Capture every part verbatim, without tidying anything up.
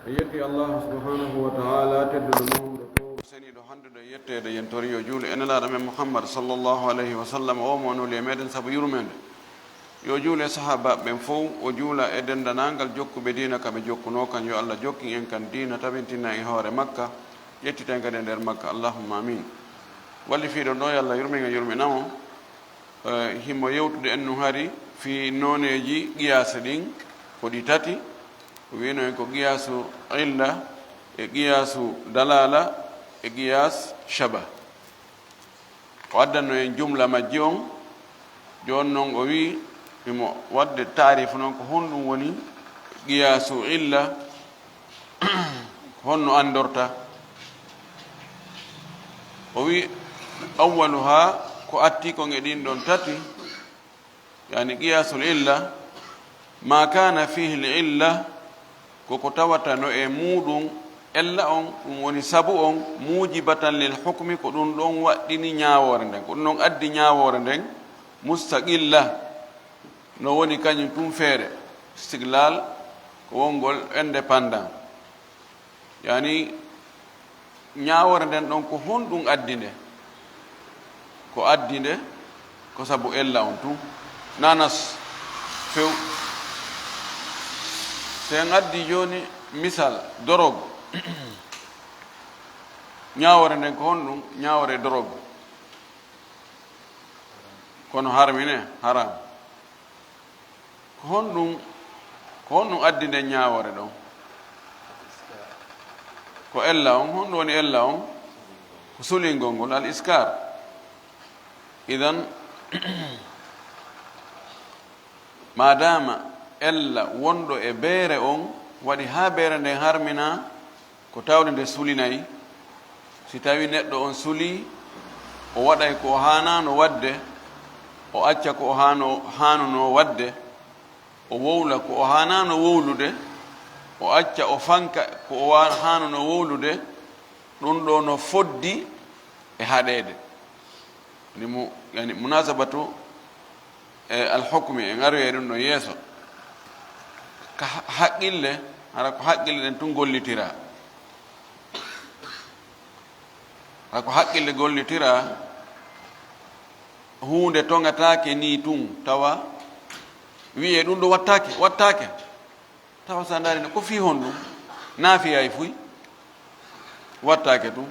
En yetti Allahu subhanahu wa ta'ala, tedduɗo mawnuɗo ko seniiɗo, handuɗo e yetteede. Yen tori yo juulu e Nelaaɗo men Muhammad sallallahu alayhi wa sallam, o mo nuli e meɗen sabu yurmeende. Yo juulu e sahaabaaɓe ɓen fow, o juula e denndanangal jokkuɓe diina ka ɓe jokkunoo kan. Yo Allah jokkin en kan diina, tabintina e hoore makka, ƴettita en kadi e nder makka. Allahumma amin. Wallifiiɗo ɗo, yo Allah yurmin en, yurmina mo. Eh, himo yewtude en nun hari fii nooneeji qiyaasa ɗin, ko ɗi tati. O wiino en ko qiyaasu illa, e qiyaasu dalaala, e qiyaas shabah. O addanno en jumla majji on. Jooni non o wi'i, himo wadde taarifu non ko honɗum woni qiyaasu illa, ko honno anndorta. O wi'i, awwaluha, ko atti kon e ɗin ɗon tati, yani qiyaasul illa, ma kana fihi l illa, ko ko tawata no e muuɗum ella on, ɗum woni sabu on, mujibatan lil hukmi, ko ɗum ɗon waɗɗini ñaawoore nden, ko ɗum ɗon addi ñaawoore nden, mustaqilla, no woni kañum tun feere, istiqlal, ko wongol indépendant. Yani, ñaawoore nden ɗon, ko honɗum addi nde? Ko addi nde, ko sabu ella on tun. Naa nas few. Si en addi jooni misal, dorog. Ñaawoore nden ko honɗum? Ñaawoore dorog. Kono harmine, haram. Ko honɗum, ko honɗum addi nden ñaawoore ɗon? Ko ella on. Honɗum woni ella on? Ko sulingol ngol, al iskar. Idan, maadaama ella wonɗo e beere on waɗi haa beere nden harmina, ko tawde nde sulinay. Si tawi neɗɗo on sulii, o waɗay ko o haanaano waɗde, o acca ko o haano-, haanunoo waɗde, o wowla ko o haanaano wowlude, o acca o fanka ko o wa-, haanunoo wowlude, ɗum ɗo no foddi e haɗeede. Ni mu-, yani, munasabatu e alhukmi, en aroyay ɗum ɗon yeeso. Ka ha-, haqqille, hara ko haqqille ɗen tun gollitira. Hara ko haqqille gollitira, huunde toŋataake ni tun, tawa wi'e ɗum ɗo wattaake, wattaake. Tawa sa ndaari no, ko fii honɗum? Naa fii hay fuy. Wattaake tun.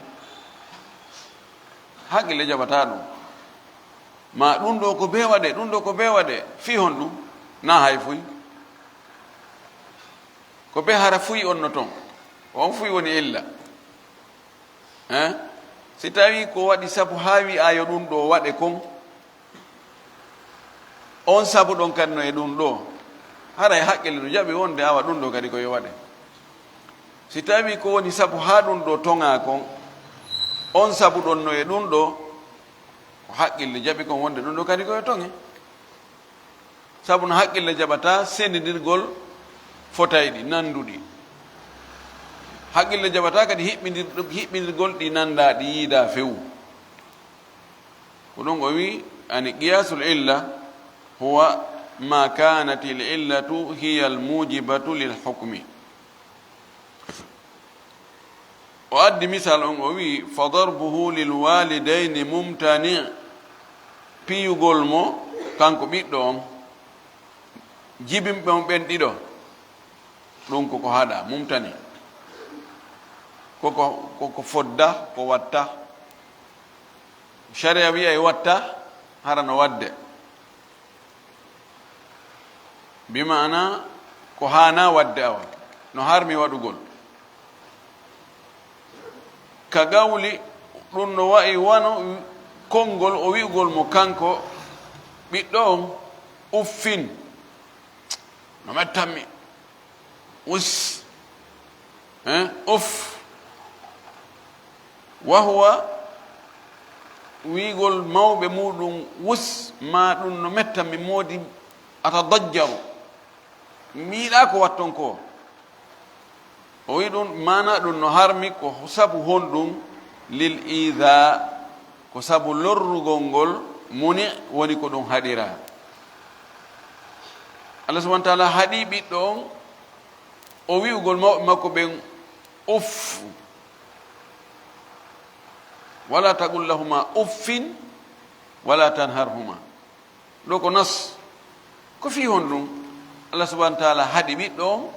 Haqqille jaɓataa ɗum. Ma ɗum ɗo ko bee waɗe, ɗum ɗo ko bee waɗe, fii honɗum? Naa hay fuy. Ko bee hara fuy on no ton. On fuy woni illa. Hein? Si tawi ko waɗi sabu haa wi'aa yo ɗum ɗo waɗe kon, on sabu ɗon kadi no e ɗum ɗo, haray haqqille no jaɓi wonde awa ɗum ɗo kadi ko yo waɗe. Si tawi ko woni sabu haa ɗum ɗo toŋaa kon, on sabu ɗon no e ɗum ɗo, ko haqqille jaɓi kon wonde ɗum ɗo kadi ko yo toŋe. Sabu no haqqille jaɓataa sendindirgol fotayɗi, nanduɗi. Haqqille jaɓataa kadi hiɓɓindir-, hiɓɓindirgol ɗi nandaa, ɗi yiidaa few. Ko ɗum o wi'i, ani qiyasul illa huwa ma kanat al illatu hiya al mujibatu lil hukmi. O addi misal on, o wi'i, fa darbuhu lil walidayni mumtani, piyugol mo kanko ɓiɗɗo on, jibinɓe on ɓen ɗiɗo, ɗum ko ko haɗaa, mumtani. Ko ko, ko ko fodda, ko watta. Sharia wi'ay watta, hara no wadde. Bi maana ko haanaa waɗde awa, no harmi waɗugol. Ka gawli, ɗum no wa'i wano konngol o wi'ugol mo kanko ɓiɗɗo on, uffin, no mettanmi. Us. Hein? Uf. Wa huwa wi'ugol mawɓe muuɗum, us, ma ɗum no metta, mi moodi, atadajjaru. Mi yiɗaa ko watton ko. O wi'i ɗum, maana ɗum no harmi ko sabu honɗum? Lil iidaa. Ko sabu lorrugol ngol muni woni ko ɗum haɗiraa. Allah subhanahu wa ta'ala haɗi ɓiɗɗo on O wi'ugol mawɓe makko ɓen, "Uff." "Wala taqul lahuma uffin, wala tanharhuma." Ɗo ko nas. Ko fii honɗum? Allah subhanahu wa ta'ala haɗi ɓiɗɗo on,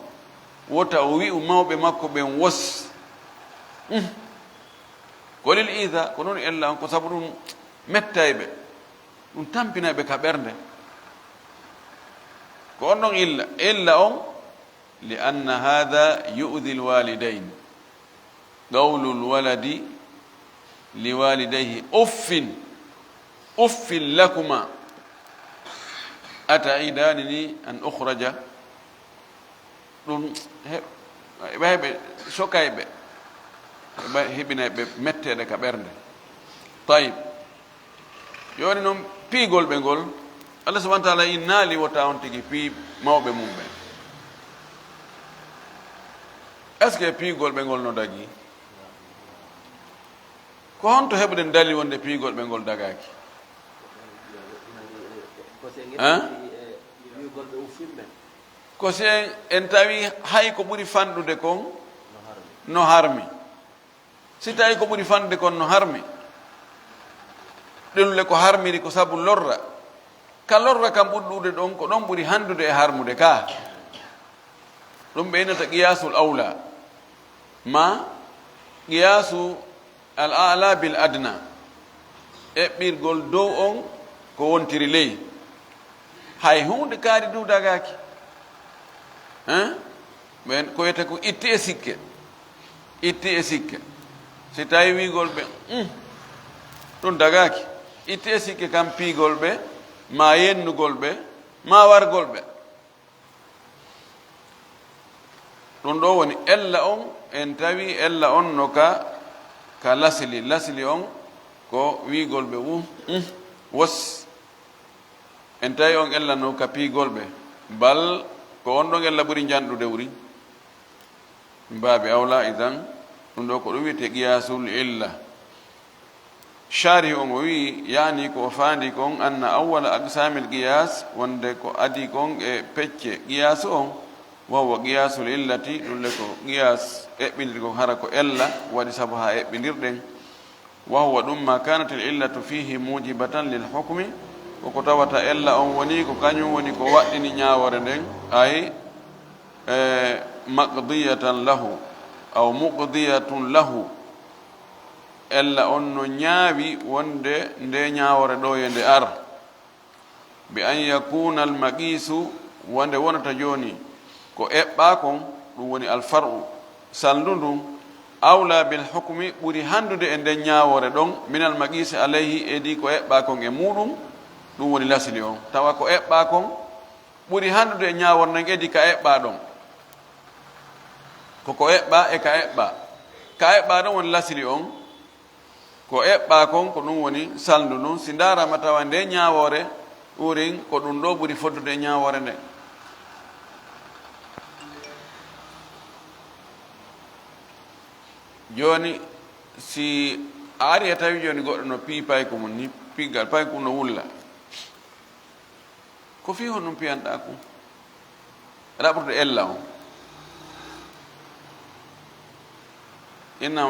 wota o wi'u mawɓe makko ɓen, "Wos." Hmm. Ko lil iza, ko non ella on, ko sabu ɗum mettay ɓe, ɗum tampinay ɓe ka ɓernde. Ko on ɗon illa, illa on, "Li anna hadha yu'dhi al-walidayn." Qawlu al-waladi li walidayhi, "Uffin, uffin lakuma, ata'idanini an ukhraja." Ɗum he-, ɓay ɓe sokay ɓe, ɓay heɓinay ɓe metteeɗe ka ɓernde. Tayyib. Jooni noon, piigol ɓe ngol, Allah subhanahu wa ta'ala innaali wota on tigi pii mawɓe mum ɓen. Est-ce que piigol ɓe ngol no dagii? Ko honto heɓuɗen dalil wonde piigol ɓe ngol dagaaki? Hein? Ko si en, en tawi hay ko ɓuri fanɗude kon no harmi. Si tawi ko ɓuri fanɗude kon no harmi, ɗum le ko harmiri ko sabu lorra. Ka lorra kam ɓuri ɗuuɗude ɗon, ko ɗon ɓuri handude e harmude ka. Ɗum ɓe innata qiyasul awla, ma qiyasu al a'la bil adna. Eɓɓirgol dow on ko wontiri ley. Hay huunde kaari du dagaaki. Hein? Ɓen ko wiyete ko itti e sikke. Itti e sikke. Si tawi wiigol ɓe, "Hmm, ɗum dagaaki." Itti e sikke kam piigol ɓe, ma yennugol ɓe, ma wargol ɓe. Ɗum ɗo woni ella on, en tawi ella on no ka, ka lasli. Lasli on ko wiigol ɓe, "Wu-, hmm, wos." En tawi on ella no ka piigol ɓe. Bal ko on ɗon ella ɓuri njanɗude wuri. Min baabi awla, idan, ɗum ɗo ko ɗum wiyetee qiyasul illa. Sharih on o wi'i, yaani ko o faandi kon, anna awwala aqsamil qiyas, wonde ko adii kon e pecce qiyasu on, wa huwa qiyasul illati, ɗum le ko qiyas eɓɓindirgol hara ko ella waɗi sabu haa eɓɓindirɗen. Wa huwa ɗum ma kanatil illatu fihi mujibatan lil hukmi, ko ko tawata ella on woni ko kañum woni ko waɗɗini ñaawoore nden, ay, e, maqdiyatan lahu, aw muqdiyatun lahu. Ella on no ñaawi wonde nde ñaawoore ɗo yo nde ar. Bi an yakuna al maqisu, wonde wonata jooni ko eɓɓaa kon, ɗum woni al far'u, salndu ndun, awla bil hukmi, ɓuri handude e nden ñaawoore ɗon, min al maqisi alayhi, edii ko eɓɓaa kon e muuɗum, ɗum woni lasli on. Tawa ko eɓɓaa kon ɓuri handude e ñaawoore nden edii ka eɓɓaa ɗon. Ko ko eɓɓaa e ka eɓɓaa. Ka eɓɓaa ɗon woni lasli on, ko eɓɓaa kon, ko ɗum woni salndu ndun. Si ndaarama tawa nde ñaawoore, wurin ko ɗum ɗo ɓuri foddude e ñaawoore nde. Jooni, si a ari a tawi jooni goɗɗo no pii payku mum ni, piggal payku no wulla. Ko fii honɗum piyanɗaa kun? Raɓrude ella on. Inna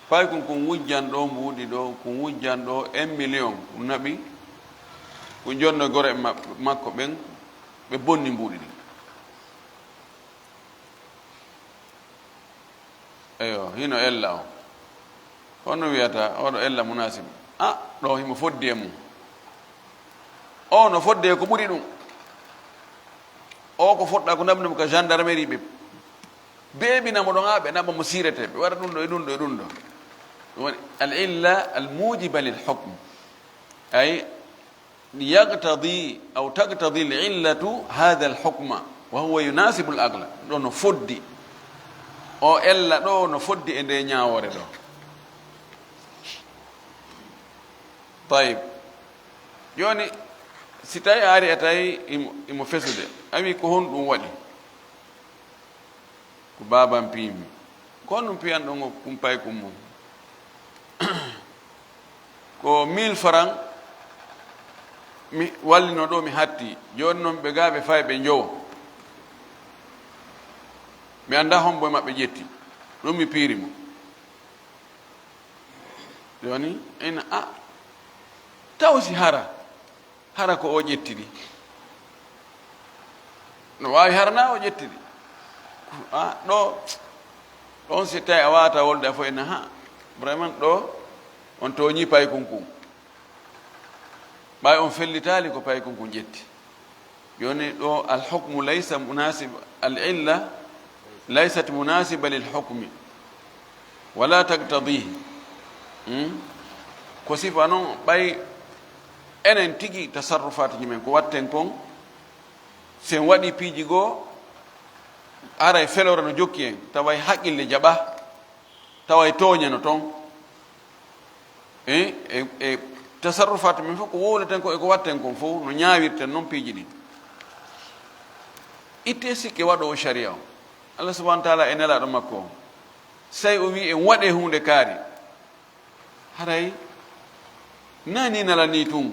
paykun kun wujjan ɗo mbuuɗi ɗo, kun wujjan ɗo un million, kun naɓi, kun jonno gore ma-, makko ɓen, ɓe bonni mbuuɗi ɗin. Eyo, hino ella o. Honno wiyata, oɗo ella munasib? A, ɗo himo foddi e mum. O no foddi e ko ɓuri ɗum. O ko fodɗa ko naɓnamo ka gendarmerie ɓe. Beebina mo ɗon, a, ɓe naɓa mo sirete, ɓe waɗa ɗum ɗo e ɗum ɗo e ɗum ɗo. Ɗum woni al illa al mujiba lil hukm. Ay, yaqtadi aw taqtadi al illatu hadha al hukma wa huwa yunasibu al aqla. Ɗo no foddi. O ella ɗo no foddi e nde ñaawoore ɗo. Tayib. Jooni, si tawi a ari a tawi imo, imo fesude, a wi ko honɗum waɗi? Ko baabam piimi. Ko honɗum piyanɗon o kumpay kum mum? Ko mille francs mi wallino ɗo, mi hatti. Jooni noon ɓe gaa ɓe fay ɓe njowo. Mi anndaa hombo e maɓɓe ƴetti ɗum, mi piiri mo. Jooni ina a taw si hara, hara ko o ƴetti ɗi. No waawi hara na o ƴetti ɗi. A ɗo, ɗon si tawi a waata wolde a fof ina ha, vraiment ɗo on tooñi paykun kun. Ɓay on fellitaali ko paykun kun ƴetti. Jooni ɗo al hukmu laysa munasib, al illa laysat munasiba lil hukmi wala taqtadihi. Hmm? Ko sifa non ɓay enen tigi tasarrufaatuji men ko watten kon, si en waɗi piiji goo, haray feloore no jokki en, taway haqqille jaɓa, taway tooñe no ton. E, e, e tasarrufaatu men fof ko wowleten ko e ko watten kon fof no ñaawirten non piiji ɗin. Itte sikke waɗoowo sharia o, Allah subhanahu wa taala e nelaaɗo makko o, say o wi en waɗe huunde kaari, haray na ni nalani tun,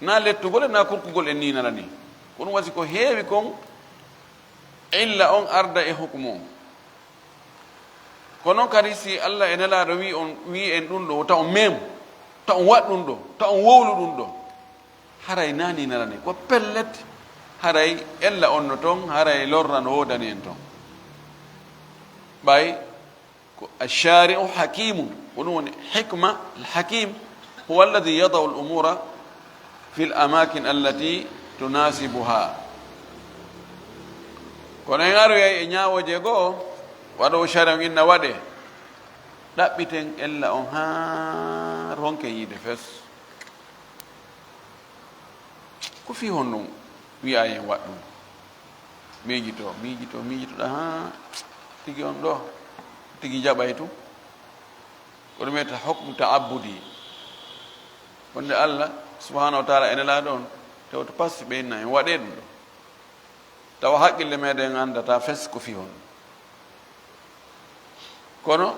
na lettugol e na kurkugol en ni nalani. Ko ɗum wasi ko heewi kon illa on arda e hukumu on. Kono kadi si Allah e nelaaɗo wi on, wi en ɗum ɗo, ta on mem, ta on waɗ ɗum ɗo, ta on wowlu ɗum ɗo, haray na ni nalani ko pellet, haray ella on no ton, haray lorra no woodani en ton. Ɓay ko ash-shari'u hakimun, ko ɗum woni hikma. Al-hakim huwa alladhi yada'u al-umura fi al-amakin allati tunasibuha. Kono en aroyay e ñaawooje goo, waɗoowo sharia on inna waɗe, ɗaɓɓiten ella on haa ronken yiide fes. Ko fii honɗum wi'aa en waɗ ɗum? Miijito, miijito, miijitoɗaa, haa tigi on ɗo, tigi jaɓay tun. Ko ɗum wiyata hukmu ta'abbudi. Wonde Allah subhanahu wa taala e nelaaɗo on, tawto pasti ɓe inna en waɗee ɗum ɗo. Tawa haqqille meɗen anndataa fes ko fii honɗum. Kono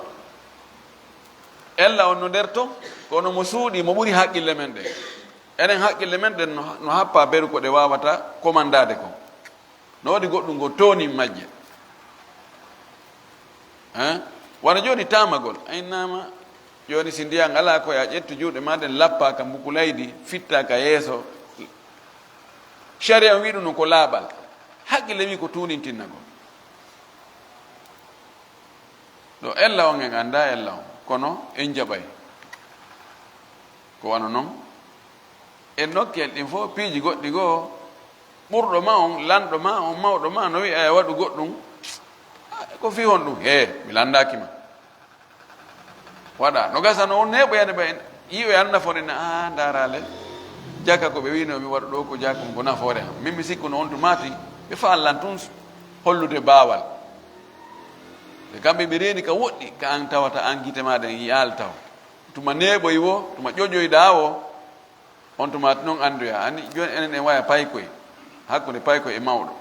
ella on no nder ton, kono mo suuɗii, mo ɓuri haqqille men ɗen. Enen haqqille men ɗen no, no happa beru ko ɗe waawata komandaade kon. No waɗi goɗɗum ngo toonin majje. Hein? Wano jooni taamagol. A innaama jooni si ndiyan alaa koye a ƴettu juuɗe maa ɗen lappaa ka mbukulaydi, fittaa ka yeeso. Sharia on wi'i ɗum no ko laaɓal. Haqqille wi'i ko tuunintinnagol. Ɗo ella on en anndaa ella on, kono en jaɓay. Ko wano non, e nokkel ɗin fof piiji goɗɗi goo, ɓurɗo ma on, lanɗo ma on, mawɗo ma no wi'a e waɗu goɗɗum, ah, ko fii honɗum? He, mi lanndaaki ma. Waɗa, no gasa no on neeɓoyani ɓay, yi'oyani nafoore ne, ah, ndaaraale, jaka ko ɓe wiino mi waɗa ɗo ko jaka ko nafoore am. Min mi sikkuno on tuma tigi, ɓe faallan tun hollude baawal. Ɓe kamɓe ɓe reeni ka woɗɗi, ka an tawata an gite ma ɗen yi'aali taw. Tuma neeɓoy wo, tuma ƴoƴoyɗaa wo, on tuma non anndoya. Ani jooni enen en waya paykoy, hakkunde paykoy e mawɗo.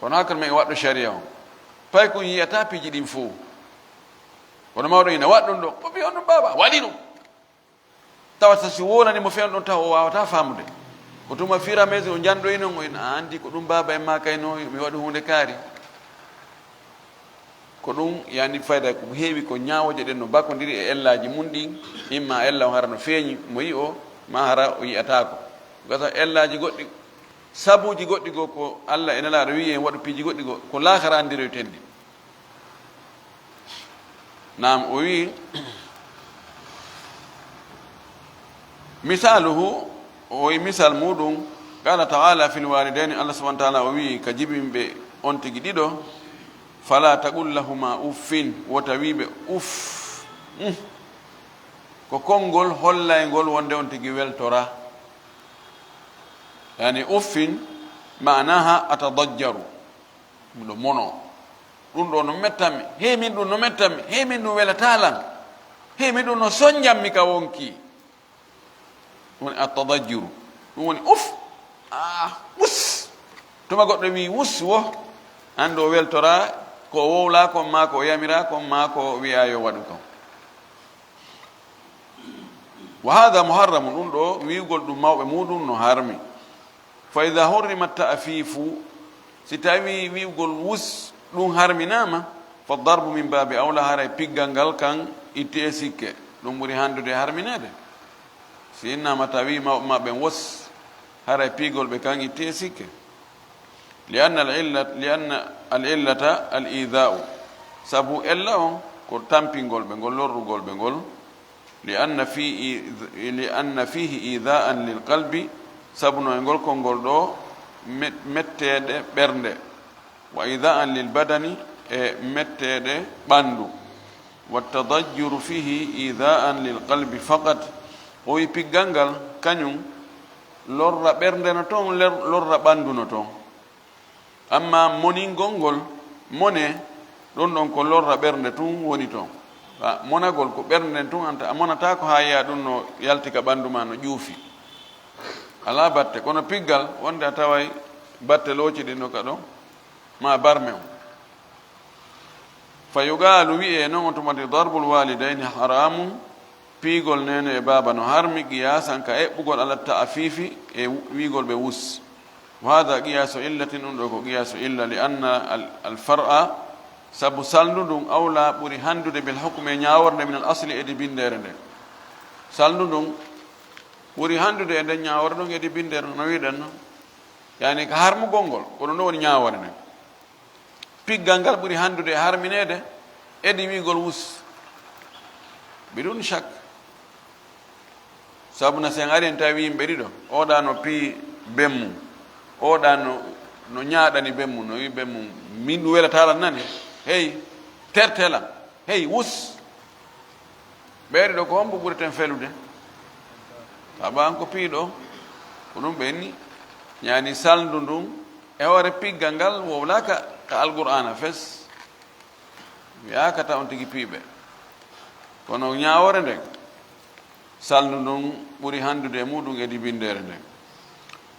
Kono hakkunde men e waɗɗo sharia on. Paykun yi'ata piiji ɗin fow. Kono mawɗo ina waɗ ɗum ɗo, o wi'i on ɗum baaba, waɗi ɗum. Tawata si wonani mo feewndo ɗon taw o waawata faamude. Ko tuma fur et à mesure o njanɗoyi non, o ina, "A anndi ko ɗum baaba en maa kay no mi waɗi huunde kaari." Ko ɗum yani fayda ko heewi ko ñaawooje ɗen no bakondiri e ellaaji mum ɗin, imma ella on hara no feeñi mo yi'o, maa hara o yi'ataako. Gasa ellaaji goɗɗi, sabuuji goɗɗi goo ko Alla e Nelaaɗo wi'i en waɗu piiji goɗɗi goo, ko laakara anndiroyten ɗi. Naam, o wi'i, misaaluhu, o wi'i misal muuɗum, qala ta'ala fil walidayni, Allah subhanahu wa ta'ala o wi'i ka jibinɓe on tigi ɗiɗo, fala taqul lahuma uffin, wota wi'ɓe uff. Mm. Ko konngol hollayngol wonde on tigi weltora. Yani uffin, ma'anaha atadajjaru. Miɗo mono. Ɗum ɗo no mettanmi. Hey, min ɗum no mettanmi. Hey, min ɗum welataa lan. Hey, min ɗum no sonjanmi ka wonki. Ɗum woni attadajjuru. Ɗum woni uf. Ah, us. Tuma goɗɗo wi'i us wo, anndu o weltoraa ko o wowlaa kon maa ko o yamiraa kon maa ko o wi'aa yo waɗu kon. Wa hadha muharramun, ɗum ɗo wi'ugol ɗum mawɓe muuɗum no harmi. Fa idha hurrima ta'fifu, Si tawi wi'ugol wus ɗum harminaama, fa darbu min baabi awla, haray piggal ngal kan itti e sikke, ɗum ɓuri hanndude e harmineede. Si innama tawi mawɓe maɓɓe wos, haray piigol ɓe kan itti e sikke. Li anna al illat-, li anna al illata al idaa'u, sabu ella on ko tampingol ɓe ngol, lorrugol ɓe ngol. Li anna fi i-, li anna fihi idaan lil qalbi, sabu no e ngol konngol ɗo met-, metteede ɓernde, wa idaan lil badani, e metteede ɓanndu, wa tadajjuru fihi idaan lil qalbi faqat. O wi piggal ngal kañum lorra ɓernde no toon, ler-, lorra ɓanndu no toon. Amma moningol ngol, mone, ɗum ɗon ko lorra ɓernde tun woni toon. A monagol ko ɓernde nden tun, anta a monata ko haa yiya ɗum no yalti ka ɓanndu ma no ƴuufi. Alaa batte, kono piggal, wonde a taway batte looci ɗin no ka ɗon, ma barme on. Fa yuqaalu, wi'ee non on tuma de, darbul waalidayni haraamun, piigol neene e baaba no harmi, qiyaasan ka eɓɓugol ala ta'fiifi e wi'ugol ɓe wus. Wa haada qiyaasu illatin, ɗum ɗo ko qiyaasu illa, li anna al, al far'a, sabu salndu ndun awla ɓuri hanndude bil hukmi e ñaaworde min al asli e di binndere nden. Salndu ndun ɓuri hanndude e nden ñaaworde ndun e di binndere no wi'uɗen non. Yani ka harmugol ngol, ko ɗum ɗo woni ñaawore nden. Piggal ngal ɓuri hanndude e harmineede e di wi'ugol wus. Bidun shak. Sabu na sen ari en tawi yimɓe ɗiɗo, oɗa no pii bemmu, oɗa no, no ñaaɗani bemmu, no wi bemmu, min ɗum welataa lan nani, hey, tertee lan, hey, wus. Ɓee ɗiɗo ko hombo ɓureten felude? Sabu an ko piiɗo, ko ɗum ɓenni, yani salndu ndun, e hoore piggal ngal, wowlaaka ka Alqur'aana fes. Wi'aaka ta on tigi piiɓe. Kono ñaawore nden, salndu ndun ɓuri hanndude e muɗum e di binndere nden.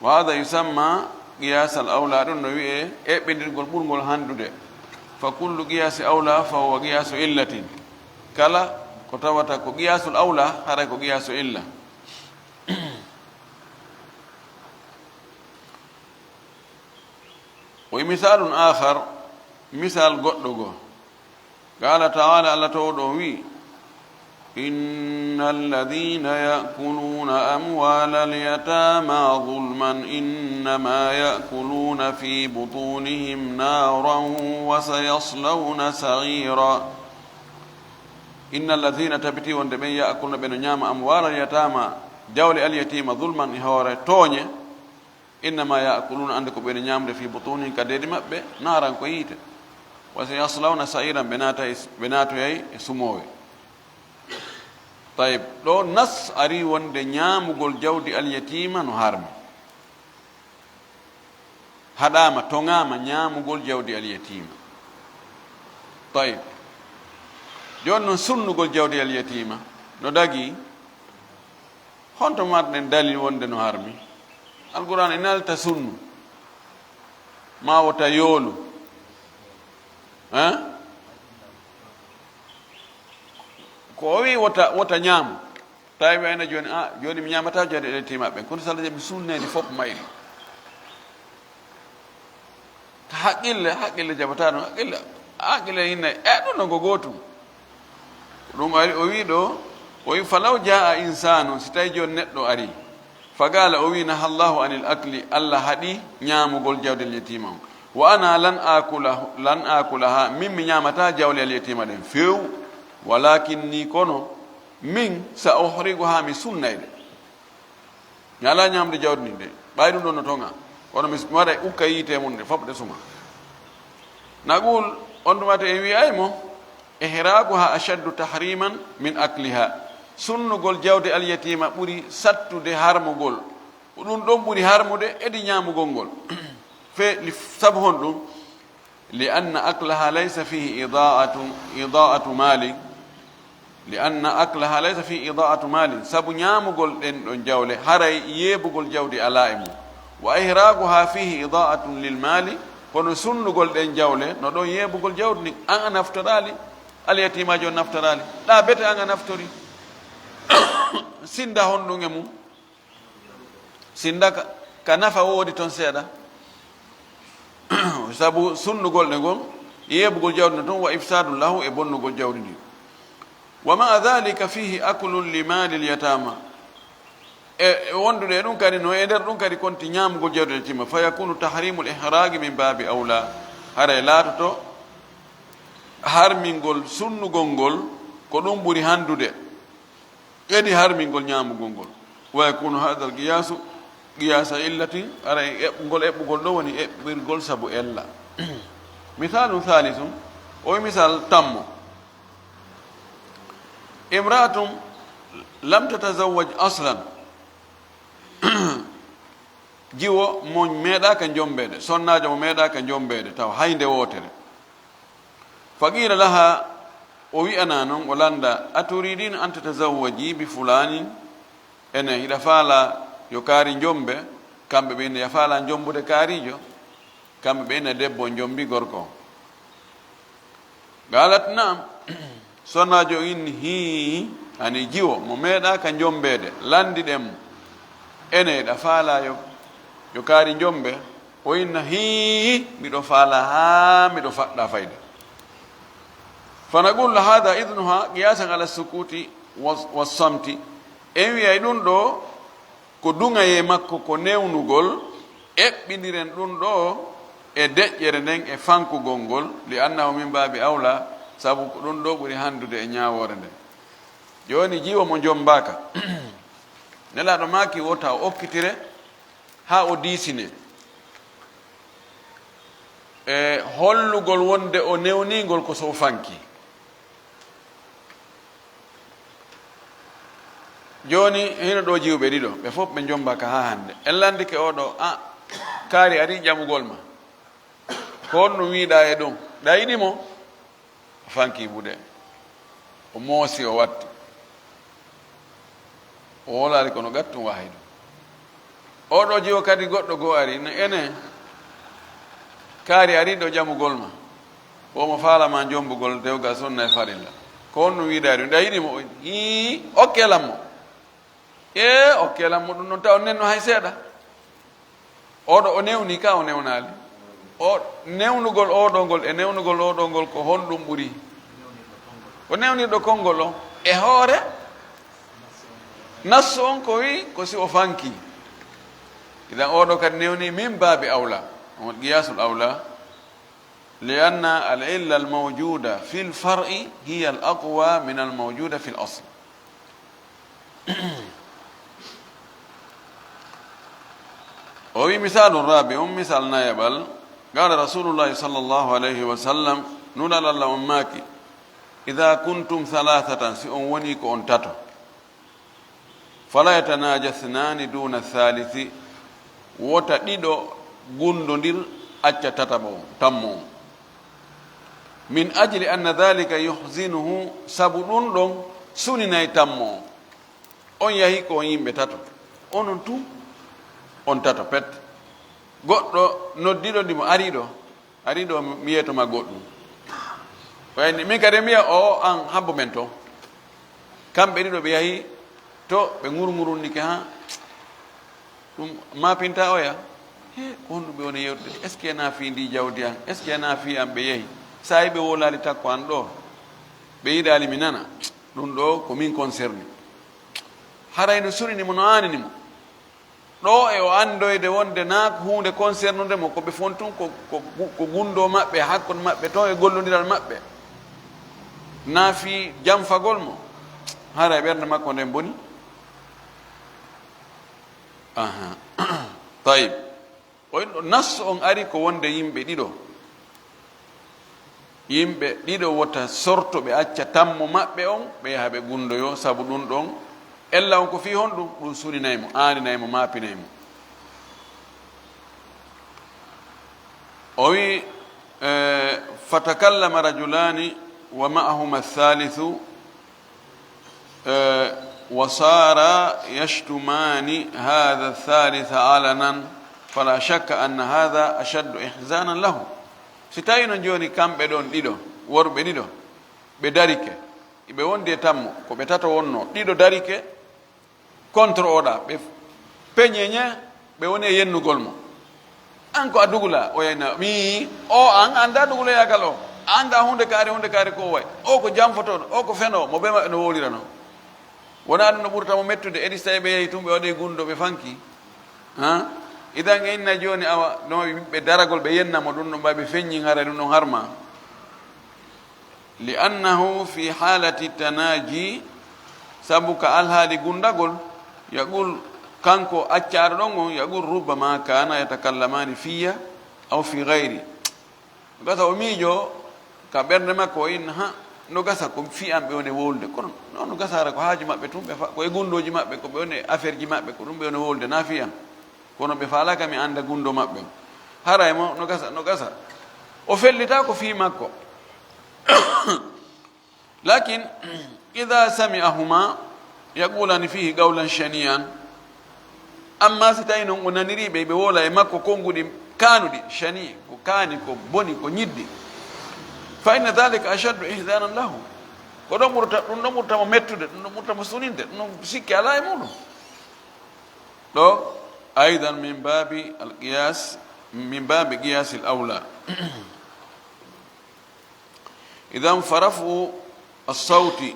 Wa haada yusamma qiyaasal awla, ɗum no wi'ee eɓɓindirgol ɓurngol hanndude. Fa kullu qiyaasi awla fa huwa qiyaasu illatin. Kala ko tawata ko qiyaasul awla, haray ko qiyaasu illa. Wa misaalun aakhar, misaal goɗɗo goo. Qaala ta'aala, Alla Toowɗo on wi'i, إن الذين يأكلون أموال اليتامى ظلما إنما يأكلون في بطونهم نارا وسيصلون سعيرا. إن الذين, tabiti wonde ɓen, يأكلون, ɓe no ñaama, أموال اليتامى, jawle alyatiima, ظلما, e hoore tooñe, إنما يأكلون, annde ko ɓe no ñaamude, في بطونهم, ka deedi maɓɓe, نارا, ko yiite. وسيصلون سعيرا, ɓe naata e, ɓe naatoyay e sumoowe. Tayib, ɗo nas ari wonde ñaamugol jawdi alyatiima no harmi. Haɗaama, toŋaama ñaamugol jawdi alyatiima. Tayib. Jooni non sunnugol jawdi alyatiima no dagii. Honto marɗen dalil wonde no harmi? Alqur'aan e nalta sunnu. Ma wota yoolu. Hein? Ko o wi wota, wota ñaamu. Tawi wayno jooni, a, jooni mi ñaamataa jawdi alyatiima ɓen. Kono sala je mi sunnani fof mayri. Ka haqqille, haqqille jaɓataa ɗum, haqqille, haqqille inna, e ɗum ɗon ko gootum. Ɗum ari, o wi ɗo, o wi, "Falaw jaa insaanu", si tawi jooni neɗɗo ari, "faqaala", o wi, "Naha Allahu anil akli", Allah haɗi ñaamugol jawdi al yatiima on. "Wa ana lan aakula, lan aakulaha", min mi ñaamataa jawle al yatiima ɗen few, "walaakinni", kono min, "sa uhriquha", mi sunnay ɗe. Mi alaa ñaamde jawdi ndin de. Ɓay ɗum ɗon no toŋa. Kono mi, mi waɗay ukka yiite mum nde, fof ɗe suma. Naqul, on tuma en wi'ay mo, "Ihraaquha ashaddu tahriman min akliha." Sunnugol jawdi alyatiima ɓuri sattude harmugol. Ko ɗum ɗon ɓuri harmude e di ñaamugol ngol. Fe, li, sabu honɗum? "Li anna aklaha laysa fihi idaa'atu, idaa'atu maalin." "Li anna aklaha laysa fihi idaa'atu maalin." Sabu ñaamugol ɗen ɗon jawle, haray yeebugol jawdi alaa e mum. "Wa ihraaquha fihi idaa'atun lil maali." Kono sunnugol ɗen jawle, no ɗon yeebugol jawdi ndin. An a naftoraali, alyatiimaajo on naftoraali. Ɗa bete an a naftori. Sinda honɗum e mum? Sinda ka, ka nafa woodi ton seeɗa. Sabu sunnugol ɗe ngon, yeeɓugol jawdi ndin tun, wa ifsadun lahu, e bonnugol jawdi ndin. Wa ma'a dhalika fihi aklun li malil yatama. E, e wondude e ɗum kadi, no e nder ɗum kadi konti ñaamugol jawdi ndin timma, fa yakunu tahrimul ihraqi min babi awla. Haray laatoto harmingol sunnugol ngol ko ɗum ɓuri handude. Kadi harmingol ñaamugol ngol. Wa yakunu hadha al-qiyasu qiyasa illatin, ara e eɓɓugol, eɓɓugol ɗo woni eɓɓirgol sabu ella. Misalun thalisun, o wi misal tammo. Imra'atun lam tatazawwaj aslan. Jiwo mo meeɗaaka jombeede, sonnaajo mo meeɗaaka jombeede taw hay nde wootere. Fa qila laha, o wi'ana non, o lannda, a turidina an tatazawwaji bi fulanin? Ene, hiɗa faala yo kaari jombe? Kamɓe ɓe inna, ya faala jombude kaarijo? Kamɓe ɓe inna, debbo jombi gorko on. Qalat, na'am. Sonnaajo on inni, hii, ani jiwo mo meeɗaaka jombeede, lanndiɗen mo. Ene, hiɗa faala yo, yo kaari jombe? O inna, hii, miɗo faala haa miɗo faɗɗa fayda. Fa naqulu, hadha idnuha qiyasan ala sukuti wa, wa samti. En wi'ay ɗum ɗo ko duŋayee makko ko newnugol, eɓɓindiren ɗum ɗo e deƴƴere nden e fankugol ngol, li annahu min babi awla, sabu ko ɗum ɗo ɓuri handude e ñaawoore nden. Jooni jiwo mo jombaaka. Nelaaɗo maaki wota o okkitire haa o diisine. E hollugol wonde o newningol ko so o fanki. Jooni, hino ɗo jiwɓe ɗiɗo, ɓe fof ɓe jombaaka haa hannde. En lanndike oo ɗo, a, kaari arii ƴamugol ma. Ko honɗum wiiɗaa e ɗum? Ɗa yiɗi mo? O fanki buɗe. O moosi, o watti. O wolaali kono gattum wahidu. Oo ɗo jiwo kadi goɗɗo goo ari, ne ene kaari ari ɗo ƴamugol ma. Ko mo faala ma jombugol dewgal sunna e farilla. Ko honɗum wiiɗaa ɗum? Ɗa yiɗi mo? Hii, okke lan mo. Ee, okke lan mo ɗum ɗon taw nenno hay seeɗa. Oo ɗo o newni ka o newnaali. O newnugol oo ɗo ngol e newnugol oo ɗo ngol ko honɗum ɓuri? Ko newnirɗo konngol on e hoore nassu on ko wi ko si o fanki. Idan oo ɗo kadi newni min baabi awla. On qiyasul awla. Li anna al illa al mawjuda fil far'i hiya al aqwa min al mawjuda fil asl. O wi misalu rabi, on misal nayaɓal, qala rasulullahi sallallahu alayhi wa sallam, nulal Allah on maaki, idha kuntum thalathatan, si on woni ko on tato, fala yatanaja thnani duna thalithi, wota ɗiɗo gundondir acca tataɓo on, tammo on. Min ajli anna dhalika yuhzinuhu, sabu ɗum ɗon suninay tammo on. On yahi ko on yimɓe tato. Onon tun, on tato pet. Goɗɗo noddiɗo ndimo ariɗo, ariɗo mi yeeto ma goɗɗum. O yani, min kadi mi wiya, o, an habbo men to. Kamɓe ɗiɗo ɓe yahi to, ɓe ŋurŋurunnike ha. Ɗum maapinta oya. He, ko honɗum ɓe woni yewtude? Est-ce que na fii ndi jawdi an? Est-ce que na fii an ɓe yehi? Saa'i ɓe wolaali takko an ɗo, ɓe yiɗaali mi nana. Ɗum ɗo ko min concerné. Haray no sunini mo, no aanini mo. Ɗo e o anndoyde wonde na ko huunde concernude mo, ko ɓe fon tun ko, ko, ko gundoo maɓɓe, hakkunde maɓɓe ton e gollondiral maɓɓe. Na fii janfagol mo. Haray ɓernde makko nden boni. Aha. Tayib. O inno nas on ari ko wonde yimɓe ɗiɗo. Yimɓe ɗiɗo wota sorto ɓe acca tammo maɓɓe on, ɓe yaha ɓe gundoyo, sabu ɗum ɗon, ella on ko fii honɗum? Ɗum suninay mo, aaninay mo, maapinay mo. O wi, eh, fatakallama rajulani wa ma'ahuma thalithu, eh, wa sara yashtumani hadha thalitha alanan, fala shakka anna hadha ashaddu ihzanan lahu. Si tawi non jooni kamɓe ɗon ɗiɗo, worɓe ɗiɗo, ɓe darike, ɓe wondi e tammo, ko ɓe tato wonno, ɗiɗo darike, contre oɗa, ɓe peñeñe, ɓe woni e yennugol mo. An ko a dugula, o yayna mi, o an annda duguloyaagal o. A annda huunde kaari, huunde kaari ko o wayi. O ko janfotooɗo, o ko fenoowo, mo bee maɓɓe no wowlirano. Wonaa ɗum no ɓurta mo mettude, edi so tawi ɓe yehi tun, ɓe waɗi gunndo, ɓe fanki. Ha? Idan en inna jooni awa, no ɓiɓɓe daragol, ɓe yenna mo ɗum ɗon, ɓay ɓe feññi, haray ɗum ɗon harma. Li annahu fi halati tanaji, sabu ka alhaali gundagol, yaqul, kanko accaaɗo ɗon on, yaqul, rubbama kana yatakallamani fiyya aw fi gayri. No gasa o miijo ka ɓernde makko, o inna, ha, no gasa ko fii am ɓe woni wowlude, kono non no gasa hara ko haaju maɓɓe tun, ɓe fa-, ko e gundooji maɓɓe, ko ɓe woni e affaire ji maɓɓe, ko ɗum ɓe woni wowlude, na fii am. Kono ɓe faalaaka mi annda gundo maɓɓe. Haray mo, no gasa, no gasa. O fellitaako fii makko. Lakin, ida sami'ahuma yaqulani fihi qawlan shani'an. Amma si tawi non o naniri ɓe, ɓe wola e makko konguɗi kaanuɗi, shani, ko kaani, ko boni, ko ñiddi. Fa inna dhalika ashaddu ihzanan lahu. Ko ɗon ɓurta, ɗum ɗon ɓurta mo mettude, ɗum ɗon ɓurta mo suninde, ɗum ɗon sikki alaa e muɗum. Ɗo, aidan min babi al-qiyas, min babi qiyas al-awla. Idan farafu as-sawti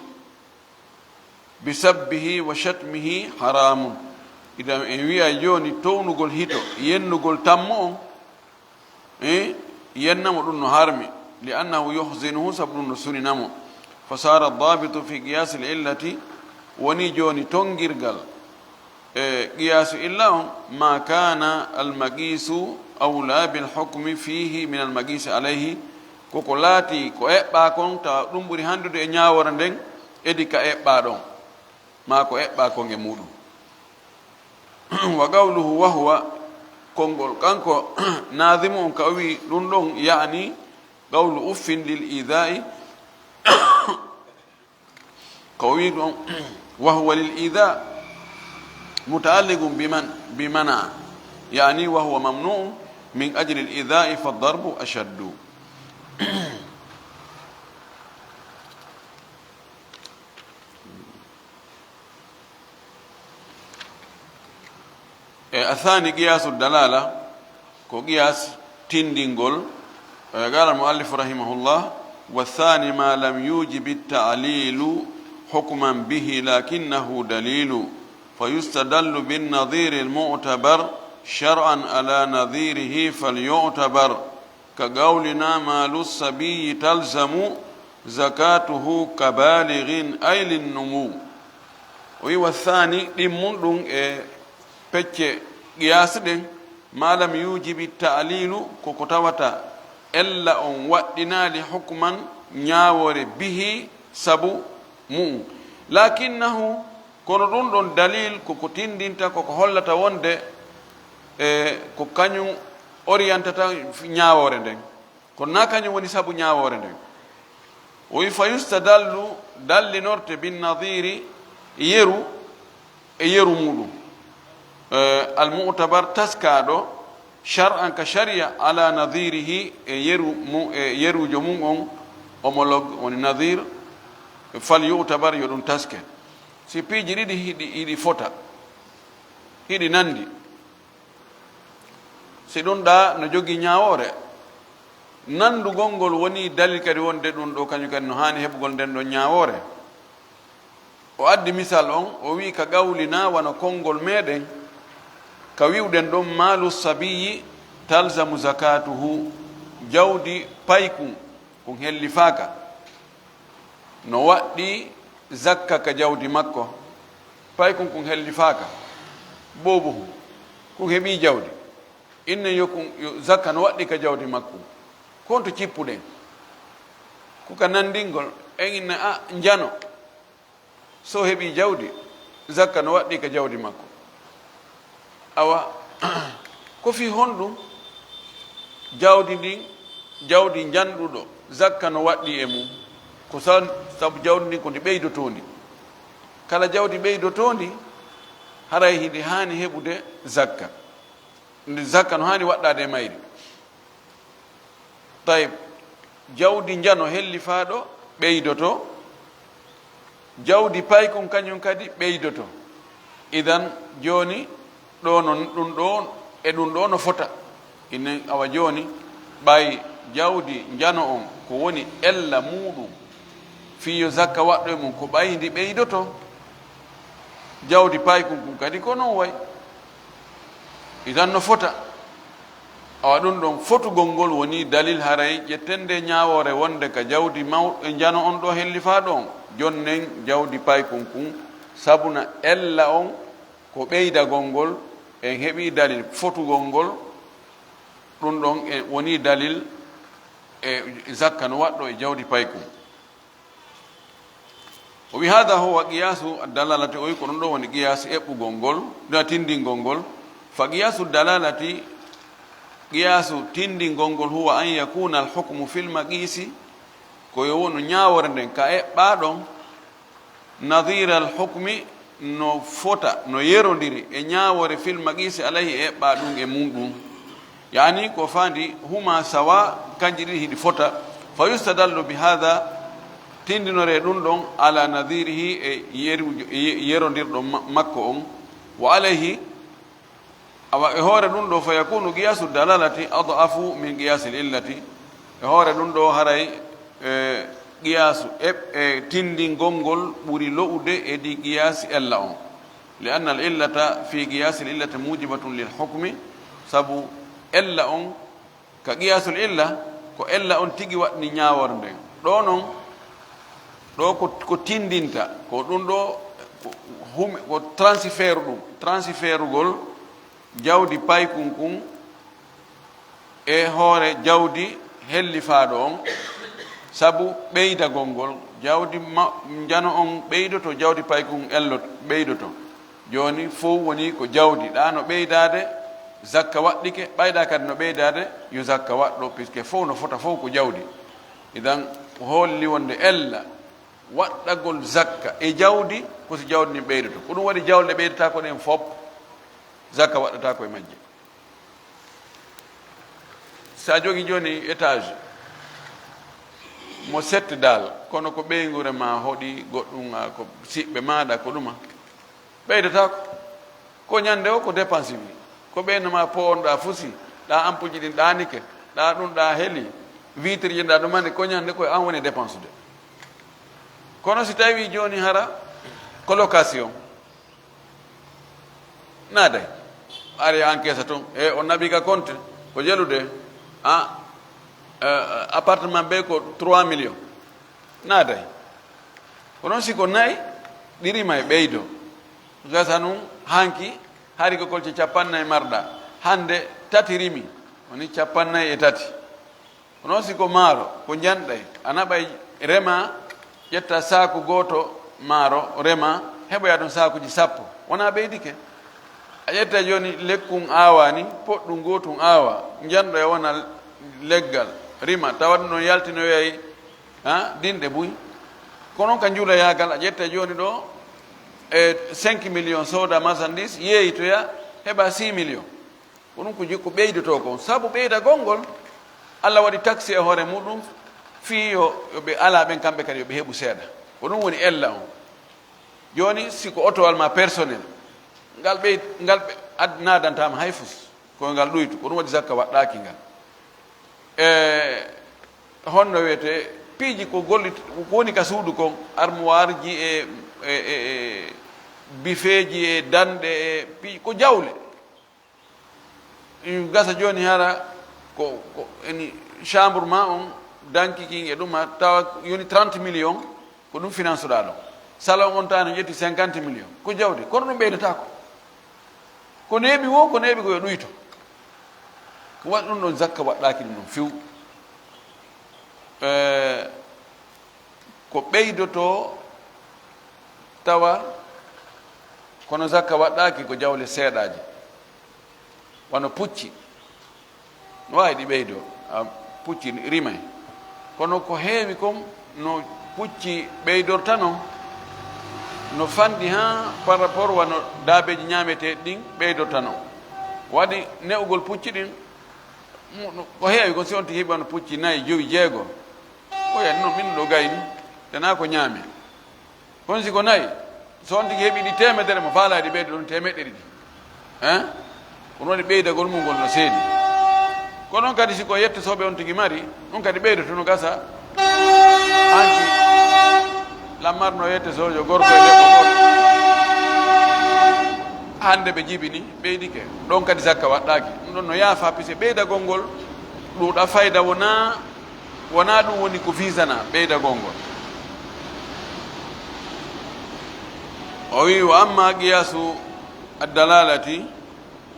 bi sabbihi wa shatmihi haramun. Idan en wi'a jooni townugol hito, yennugol tammo on, eh, yenna mo ɗum no harmi, li annahu yuhzinuhu, sabu ɗum no sunina mo. Fa sara dabitu fi qiyas al-illati, woni jooni tongirgal e qiyaasu illa on, ma kana al-maqisu awla bil hukmi fihi min al-maqisi alayhi, koko laati ko eɓɓaa kon, tawa ɗum ɓuri handude e ñaawoore nden, edi ka eɓɓaa ɗon, ma ko eɓɓaa kon e muɗum. Wa qawluhu wa huwa, konngol kanko naazimu on ka o wi ɗum ɗon, ya'ni qawlu uffin lil idaa'i, ko o wi ɗum, wa huwa lil idaa mutaalliqun bi man, bi mana, ya'ni wa huwa mamnu'un min ajli al idaa'i fa darbu ashaddu. E athani qiyaasu dalala, ko qiyaas tindingol. E, qala al-muallifu rahimahullah, wa thani ma lam yujibi ta'lilu hukman bihi lakinnahu dalilu, fa yustadallu bin nadhiri al-mu'tabar shar'an ala nadhirihi fal yu'tabar. Ka qawlina malu sabiyi talzamu zakatuhu ka balighin ay linnumu. O wi wa thani, ɗimmun ɗum e pecce qiyaas ɗen, ma lam yujibi ta'lilu, ko ko tawata ella on waɗɗinaali hukman ñaawoore bihi sabu mu'un. Lakinnahu, kono ɗum ɗon dalil ko ko tindinta, ko ko hollata wonde, e, ko kañum orientata ñaawoore nden. Kono na kañum woni sabu ñaawoore nden. O wi fa yustadallu, dallinorte bin nadhiri, yeru, e yeru muɗum. E, al mu'tabar, taskaaɗo, shar'an ka shari'a, ala nadhirihi, e yeru mu-, e yerujo mum on, homologue, woni nadhir, fal yu'tabar, yo ɗum taske. Si piiji ɗiɗi hiɗi, hiɗi fota, hiɗi nandi, si ɗum ɗa no jogii ñaawoore, nandugol ngol woni dalil kadi wonde ɗum ɗo kañum kadi no haani heɓugol nden ɗon ñaawoore. O addi misal on, o wi'i ka qawlina wano konngol meɗen, ka wi'uɗen ɗon, malu sabiyi talzamu zakatuhu, jawdi paykun, kun hellifaaka, no waɗɗi zakka ka jawdi makko. Paykun kun hellifaaka. Boobo kun heɓi jawdi. Inne yo kun, yo zakka no waɗɗi ka jawdi makko. Ko honto cippuɗen? Ko ka nandingol, en inna, a, njano. So heɓi jawdi, zakka no waɗɗi ka jawdi makko. Awa, ko fii honɗum? Jawdi ndin, jawdi njanɗuɗo, zakka no waɗɗi e mum. Ko sa-, sabu jawdi ndin ko ndi ɓeydotoondi. Kala jawdi ɓeydotoondi, haray hindi haani heɓude zakka. Ndi zakka no haani waɗɗaade e mayri. Tayib, jawdi njano hellifaaɗo ɓeydoto, jawdi paykun kañum kadi ɓeydoto. Idan, jooni, ɗo non, ɗum ɗo, e ɗum ɗo no fota. Inen awa jooni, ɓay jawdi njano on ko woni ella muuɗum, fii yo zakka waɗɗo e mum, ko ɓay ndi ɓeydoto jawdi paykun kun kadi ko non way. Idan no fota. Awa ɗum ɗon fotugol ngol woni dalil haray ƴettende ñaawoore wonde ka jawdi maw-, e njano on ɗo hellifaaɗo on, jonnen jawdi paykun kun, sabuna ella on ko ɓeydagol ngol, en heɓii dalil fotugol ngol, ɗum ɗon e woni dalil e zakka no waɗɗo e jawdi paykun. O wi, "Hada huwa qiyasu dalalati", o wi, "Ko ɗum ɗo woni qiyas eɓɓugol ngol, na tindingol ngol." Fa qiyasu dalalati, qiyasu tindingol ngol, huwa an yakuna al hukmu fil maqisi, ko yo wonu ñaawore nden ka eɓɓaa ɗon, nadira al hukmi, no fota, no yerondiri e ñaawore fil maqisi alayhi, e eɓɓaa ɗum e mum ɗum. Yani ko faandi huma sawa, kanji ɗiɗi hiɗi fota. Fa yustadallu bi hada, tindinore ɗum ɗon, ala nadirihi, e yeru-, e ye-, yerondirɗo ma-, makko on. Wa alayhi, awa e hoore ɗum ɗo, fa yakunu qiyasu dalalati ad'afu min qiyasil illati. E hoore ɗum ɗo haray, e, qiyasu e, e tindingol ngol ɓuri lo'ude e ɗi qiyasi ella on. Li anna al illata fi qiyasil illati mujibatun lil hukmi, sabu ella on ka qiyasul illa, ko ella on tigi waɗni ñaawore nden. Ɗo non, ɗo ko, ko tindinta, ko ɗum ɗo, ko hum-, ko transfert ɗum, transfertugol jawdi paykun kun e hoore jawdi hellifaaɗo on, sabu ɓeydagol ngol, jawdi ma-, njano on ɓeydoto, jawdi paykun ello ɓeydoto. Jooni fow woni ko jawdi, ɗa no ɓeydaade, zakka waɗɗike, ɓayɗa kadi no ɓeydaade, yo zakka waɗɗo, puisque fow no fota, fow ko jawdi. Idan, ko holli wonde ella waɗɗagol zakka e jawdi, ko si jawdi ndin ɓeydoto. Ko ɗum waɗi jawle ɓeydata ko ɗen fop, zakka waɗɗata ko e majje. Sa jogi jooni étage mo sette dal, kono ko ɓeynguure ma hoɗi, goɗɗum, a, ko siɓɓe maɗa, ko ɗuma, ɓeydata ko. Ko ñande o ko dépense wi. Ko ɓeyno ma po on ɗa fusi, ɗa ampuji ɗin ɗanike, ɗa ɗum ɗa heli, vitre ji ɗa ɗumani, ko ñande ko an woni dépense de. Kono si tawi jooni hara ko location, naaday. Ari encaisse toon. E o naɓi ka compte, ko jelude. A, eh, appartement ɓe ko trois millions. Naaday. Ko noon si ko nayi, ɗi rima e ɓeydo. Gasa nun, hanki, hari ko kolce capannayi marɗa. Hande tati rimi, woni capannayi e tati. Kono si ko maaro, ko njanɗay, a naɓay rema, ƴetta saaku gooto maaro, rema, heɓoya ɗon saakuji sappo. Wonaa ɓeydike. A ƴetta jooni lekkun aawa ni, poɗɗun gootun aawa, njanɗoya wona leggal, rima, tawa ɗum ɗon yaltinoyay, ha, dinɗe buy. Kono ka njuulayaagal, a ƴetta jooni ɗo, e cinq millions sooda marchandise, yeeyitoya, heɓa six millions. Ko ɗum ko jikku ɓeydotoo kon. Sabu ɓeydagol ngol, Allah waɗi taxe e hoore muɗum, fii yo, yo ɓe alaa ɓen kamɓe kadi yo ɓe heɓu seeɗa. Ko ɗum woni ella on. Jooni, si ko otowal ma personnel, ngal ɓey-, ngal ɓe ad-, naadantaama hay fus, ko ngal ɗuytu, ko ɗum waɗi zakka waɗɗaaki ngal. E honno wiyetee, piiji ko gollit-, ko woni ka suudu kon, armoire ji e, e, e, e bifeeji e danɗe e piiji, ko jawle. Ɗum gasa jooni hara ko, ko eni chambre ma on, danki kin e ɗum, a tawa yoni trente millions, ko ɗum finance ɗa ɗon. Salon on tawa no ƴetti cinquante millions, ko jawdi, kono ɗum ɓeydata ko. Ko neeɓi wo, ko neeɓi ko yo ɗuyto. Ko waɗi ɗum ɗon zakka waɗɗaaki ɗum ɗon few. Eh, ko ɓeydotoo tawa kono zakka waɗɗaaki ko jawle seeɗaaje, wano pucci. No waawi ɗi ɓeydoo, a, pucci rimay. Kono ko heewi kon no pucci ɓeydorta non, no fanɗi haa par rapport wano daabeeji ñaameteeɗi ɗin ɓeydorta non. Waɗi ne'ugol pucci ɗin, mo-, no, ko heewi kon si on tigi heɓi wano pucci nayi, jowi, jeego. Ko yani non min ɗo gayni, tana ko ñaame. Kono si ko nayi, so on tigi heɓi ɗi teemedere, mo faalaade ɓeydo ɗon teemeɗɗe ɗiɗi. Hein? Kono waɗi ɓeydagol mum ngol no seedi. Ko noon kadi, si ko yette soɓe on tigi mari, ɗum kadi ɓeydoto no gasa. Hanki lammarno yette sojo gorko e debbo goto. Hannde ɓe jibini, ɓeydike. Ɗon kadi zakka waɗɗaaki. Ɗum ɗon no yaafa, pise ɓeydagol ngol ɗuuɗa fayda wonaa, wonaa ɗum woni ko fisana ɓeydagol ngol. O wi, wa amma qiyasu ad-dalalati,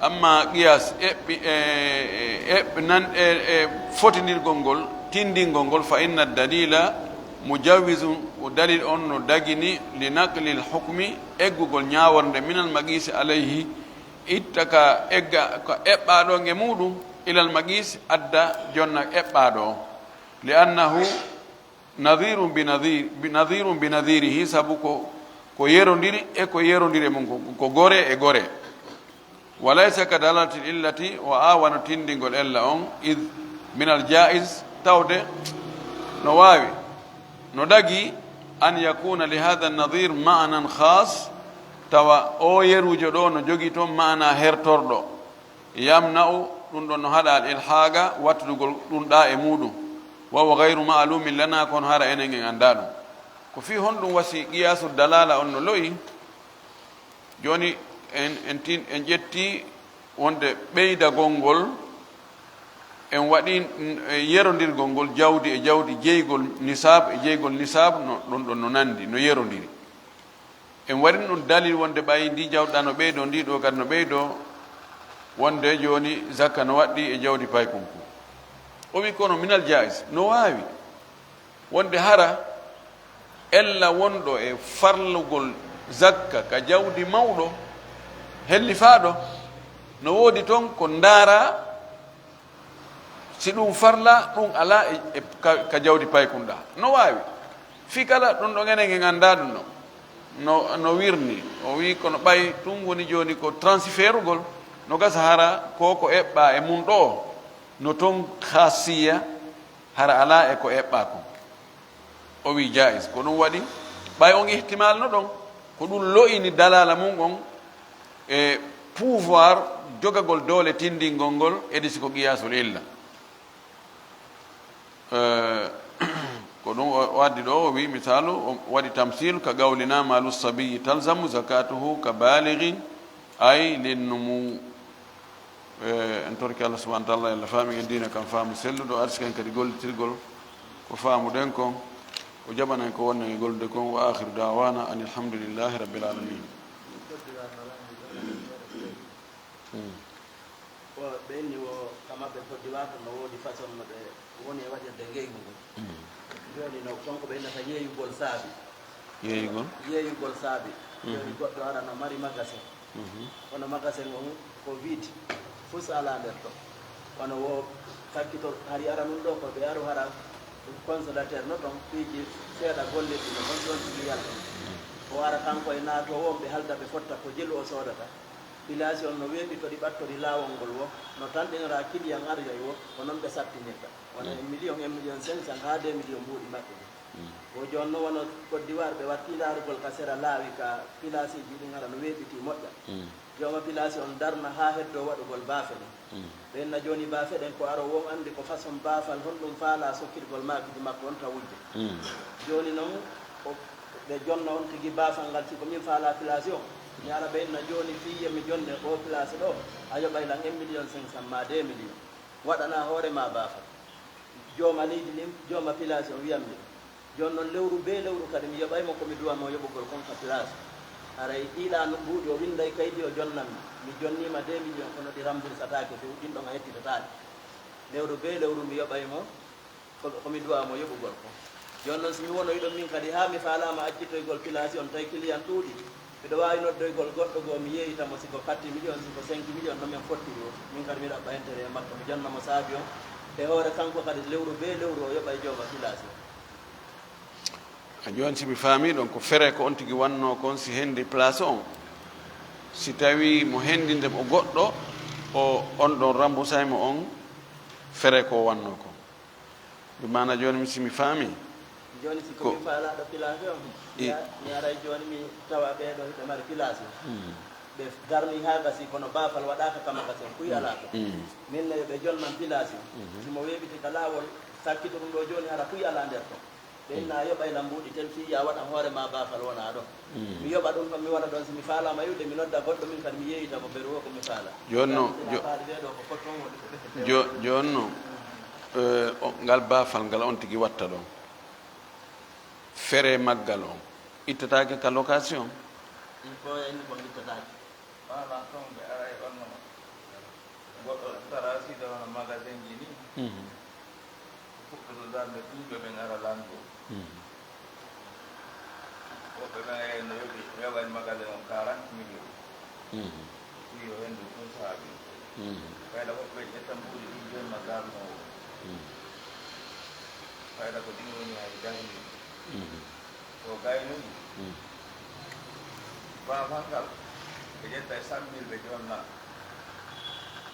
amma qiyas eɓɓi-, e, e, eɓɓ-, nan-, e, e fotindirgol ngol, tindingol ngol, fa inna dalila mujawizun, o dalil on no dagini li naqlil hukmi, eggugol ñaaworde minal maqisi alayhi, itta ka egga, ka eɓɓaaɗo nge muɗum, ilal maqis, adda jonna eɓɓaaɗo on. Li annahu nadirun bi nadir, bi, nadirun bi nadirihi, sabu ko, ko yerondiri e ko yerondiri e mum, ko, ko gore e gore. Wa laysa ka dalalatil illati, o aawano tindingol ella on, id minal jaiz, tawde no waawi, no dagi, an yakuna li hada nadir maanan khas, tawa o yerujo ɗo no jogi toon maana hertorɗo. Yamna'u, ɗum ɗon no haɗa al ilhaqa, wattudugol ɗum ɗa e muɗum. Wa huwa ghayru ma'lumin lana, kono hara enen en annda ɗum. Ko fii honɗum wasi qiyasu dalala on no lo'i? Jooni en, en tin-, en ƴetti wonde ɓeydagol ngol, en waɗi, mm, e yerondirgol ngol jawdi e jawdi, jeygol nisab e jeygol nisab, no, ɗum ɗon no nandi, no yerondiri. En waɗin ɗum dalil wonde ɓay ndi jawɗa no ɓeydo, ndi ɗo kadi no ɓeydo, wonde jooni zakka no waɗɗi e jawdi paykunku. O wi kono minal jaiz, no waawi wonde hara ella wonɗo e farlugol zakka ka jawdi mawɗo, hellifaaɗo, no woodi toon ko ndaara si ɗum farla, ɗum alaa e, e ka, ka jawdi paykunɗa. No waawi. Fii kala ɗum ɗo enen en annda ɗum no, no, no wirni. O wii kono ɓay ɗum woni jooni ko transferugol, no gasa hara ko ko eɓɓa e mum ɗo, no toon khasiya, hara alaa e ko eɓɓa kon. O wii jaiz. Ko ɗum waɗi, ɓay on ihtimal no ɗon, ko ɗum lo'ini dalala mum on e pouvoir jogagol doole tindingol ngol, edi si ko qiyasul illa. Eh, ko ɗum o, o addi ɗo, o wii misalu, o waɗi tamsil ka qawlina malu sabiyi talzamu zakatuhu ka balighin ay linnumu. Eh, en torki Allah subhanahu wa ta'ala, Allah faami en diina kan faamu selluɗo, arsika en kadi gollitirgol ko faamuɗen kon, o jaɓana en ko wonno e gollude kon. Wa akhiru da'wana anil hamdulillahi rabbil alamin. Hmm. Ko ɓe inni wo ka maɓɓe Côte d'Ivoire, no woodi façon no ɓe woni e waɗirde ngeygu ngu. Hmm. Jooni no, kanko ɓe innata yeeyugol saabi. Yeeyugol? Yeeyugol saabi. Mhm. Jooni goɗɗo ara no mari magasin. Mhm. Kono magasin on ko vide. Fus alaa nder ton. Kono wo fakkito hari ara nun ɗo ko ɓe aru hara consommateur no ton piiji seeɗa gollirɗi no on ɗon tigi yalta. O ara kanko e naatoowo on ɓe halda ɓe fotta ko jelu o soodata. Pilaasi on no weeɓi to ɗi ɓattori laawol ngol wo, no tanɗinora kiliyan arjoy wo, ko non ɓe sattinirta. Wona e million, un million cinq cents haa deux millions mbuuɗi maɓɓe ɗin. Mm. Ko jooni no wano Côte d'Ivoire ɓe watti ndaarugol ka sera laawi ka pilaasiiji ɗin hara no weeɓiti moƴƴa. Mm. Jooma pilaasi on darna haa heddoo waɗugol baafe ɗin. Mm. Ɓe inna jooni baafe ɗen ko aro won anndi ko façon baafal honɗum faalaa sokkirgol maakuuji makko on tawulde. Mm. Jooni non o, ɓe jonna on tigi baafal ngal, si ko min faalaa pilaasi on, mi ara ɓe inna jooni fii yo mi jonne oo pilaasi ɗoo, a yoɓay lan un million cinq cents maa deux millions. Waɗanaa hoore maa baafal. Jooma leydi ndin, jooma pilaasi on wiyan mi ɗum. Jooni non lewru bee lewru kadi mi yoɓay mo ko mi duwa mo yoɓugol kon ka pilaasi. Haray ɗiiɗaa no mbuuɗi o winnday kaydi o jonnan mi. Mi jonnii ma deux millions kono ɗi rambursataake few, ɗin ɗon a hettitataake. Lewru bee lewru mi yoɓay mo ko, ko mi duwa mo yoɓugol kon. Jooni non si mi wonoyɗo min kadi haa mi faalaama accitoygol pilaasi on tawi kiliyan ɗuuɗi, miɗo waawi noddoygol goɗɗo goo mi yeeyita mo si ko quatre millions, si ko cinq millions no min fottiri o. Min kadi mi ɗaɓɓa intérêt e makko, mi jonna mo saabi on. E hoore kanko kadi lewru bee lewru o yoɓay jooma pilaasi on. A jooni si mi faamii ɗon ko fere ko on tigi wannoo kon si hendi place on, si tawii mo hendinde mo goɗɗo, o, on ɗon remboursay mo on fere ko wannoo kon. Ɗum maana jooni mi si mi faamii. Jooni si ko ko mi faalaaɗo pilaasi on, mi a-, mi aray jooni mi tawa ɓee ɗoo hiɓe mari pilaasi on. Hmm. Ɓe darni haa gasi, kono baafal waɗaaka ka magasin, kuy alaa ton. Min ne yo ɓe jonnan pilaasi. Si mo weeɓiti ka laawol, sakkito ɗum ɗo jooni, hara kuy alaa nder ton. Ɓe inna a yoɓay lam mbuuɗi tel fii ya waɗan hoore ma baafal wona ɗon. Mi yoɓa ɗum ɗon, mi waɗa ɗon. Si mi faalaama iwde, mi nodda goɗɗo, min kadi mi yeeyita mo beru o ko mi faala. Jooni no, Ina jo-, faali ɓee ɗo ko fotton woni ko ɓe jo-, jooni no, eh, o, ngal baafal ngal on tigi watta ɗon. Fere maggal on ittataake ka location. Ɗum ko e ni ko ittataake. Maanaam, toon ɓe aray on no goɗɗo tara sida wona magasin ji ni. Mhm. Ko fuɗɗoto darnde ɗum ɓe ɓen ara lanndo. Mhm. Woɓɓe ɓen e no yoɓi, yoɓani magasin on quarante millions. Mhm. Ɗum yo henndu ɗum saabi. Mhm. Kayla woɓɓe ƴetta mbuuɗi ɗum jonna darnoowo. Mhm. Kayla ko ɗin woni hay darnde. Mhm. Ko gaynuɗi. Mhm. Baafal ngal, ɓe ƴetta e sammil ɓe jonna.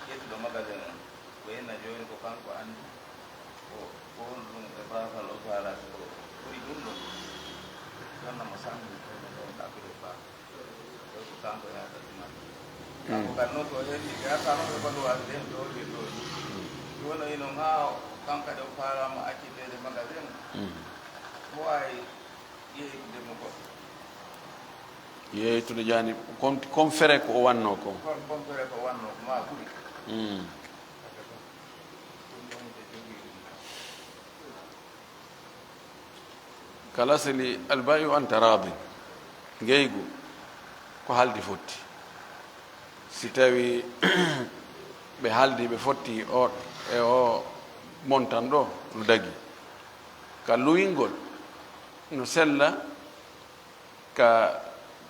Ƴettuɗo magasin on. Ɓe inna jooni ko kanko anndi ko, ko honɗum e baafal o faalata ko ɓuri ɗum ɗo. Jonna mo sambi, ko mo ɗon ɗaɓɓude baafal. Ko kanko yaata ɗuman. Kanko kan noon ko heewi, ɓe arta noon ɓe balluwaade ɗen ɗo, ɗe ɗo. Jooni o ino haa o, kanko kadi o faalaama acciteede magasin. Ko waawi yeeytude mo goɗɗo. Yeeytude jaani, kon, kon fere ko o wannoo ko. Kon, kon fere ko o wannoo ko, maa ɓuri. Mm. Kala seli albayu anta raadin. Ngeygu ko haaldi fotti. Si tawi ɓe haaldi, ɓe fotti o, e o montan ɗo no dagi. Ka luwingol no sella, ka,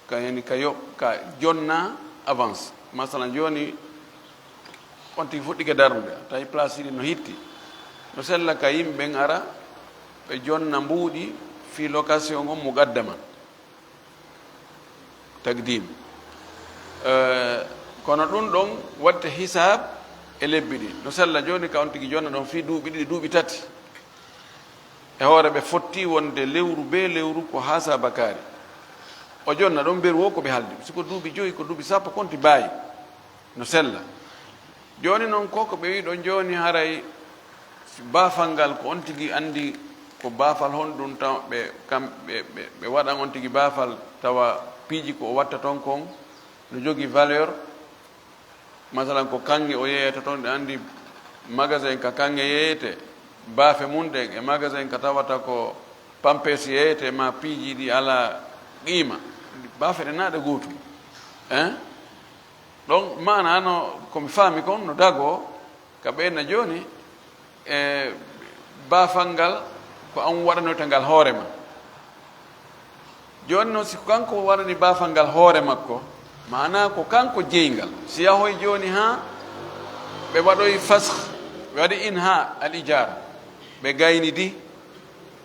ka yani ka yo, ka jonna avance. Masalan, jooni on tigi fuɗɗike darnude, tawi place ɗi no hitti. No sella ka yimɓe ɓen ara, ɓe jonna mbuuɗi fii location on muqaddama. Taqdim. Eh, kono ɗum ɗon waɗte hisaab e lebbi ɗi. No sella jooni ka on tigi jonna ɗon fii duuɓi ɗiɗi, duuɓi tati. E hoore ɓe fotti wonde lewru bee lewru ko haasabakaari. O jonna ɗon beru o ko ɓe haaldi. Si ko duuɓi joyi, ko duuɓi sappo, konti baayi. No sella. Jooni non ko, ko ɓe wi'i ɗon jooni haray baafal ngal ko on tigi anndi ko baafal honɗum taw ɓe kam, ɓe, ɓe, ɓe waɗan on tigi baafal tawa piiji ko o watta ton kon no jogii valeur. Masalan, ko kaŋŋe o yeeyata toon, ɗe anndi magasin ka kaŋŋe yeeyete, baafe mum ɗen, e magasin ka tawata ko pampers yeeyete, ma piiji ɗi alaa qiima. Baafe ɗe naa ɗe gootum. Hein? Ɗon maana no, ko mi faami kon, no dagoo ka ɓe na jooni, e baafal ngal ko an waɗanoyta ngal hoore ma. Jooni noon, si ko kanko waɗani baafal ngal hoore makko, maanaa ko kanko jeyi ngal. Si yahoy jooni haa ɓe waɗoyi fasx, ɓe waɗi inha al ijaara, ɓe gaynidi,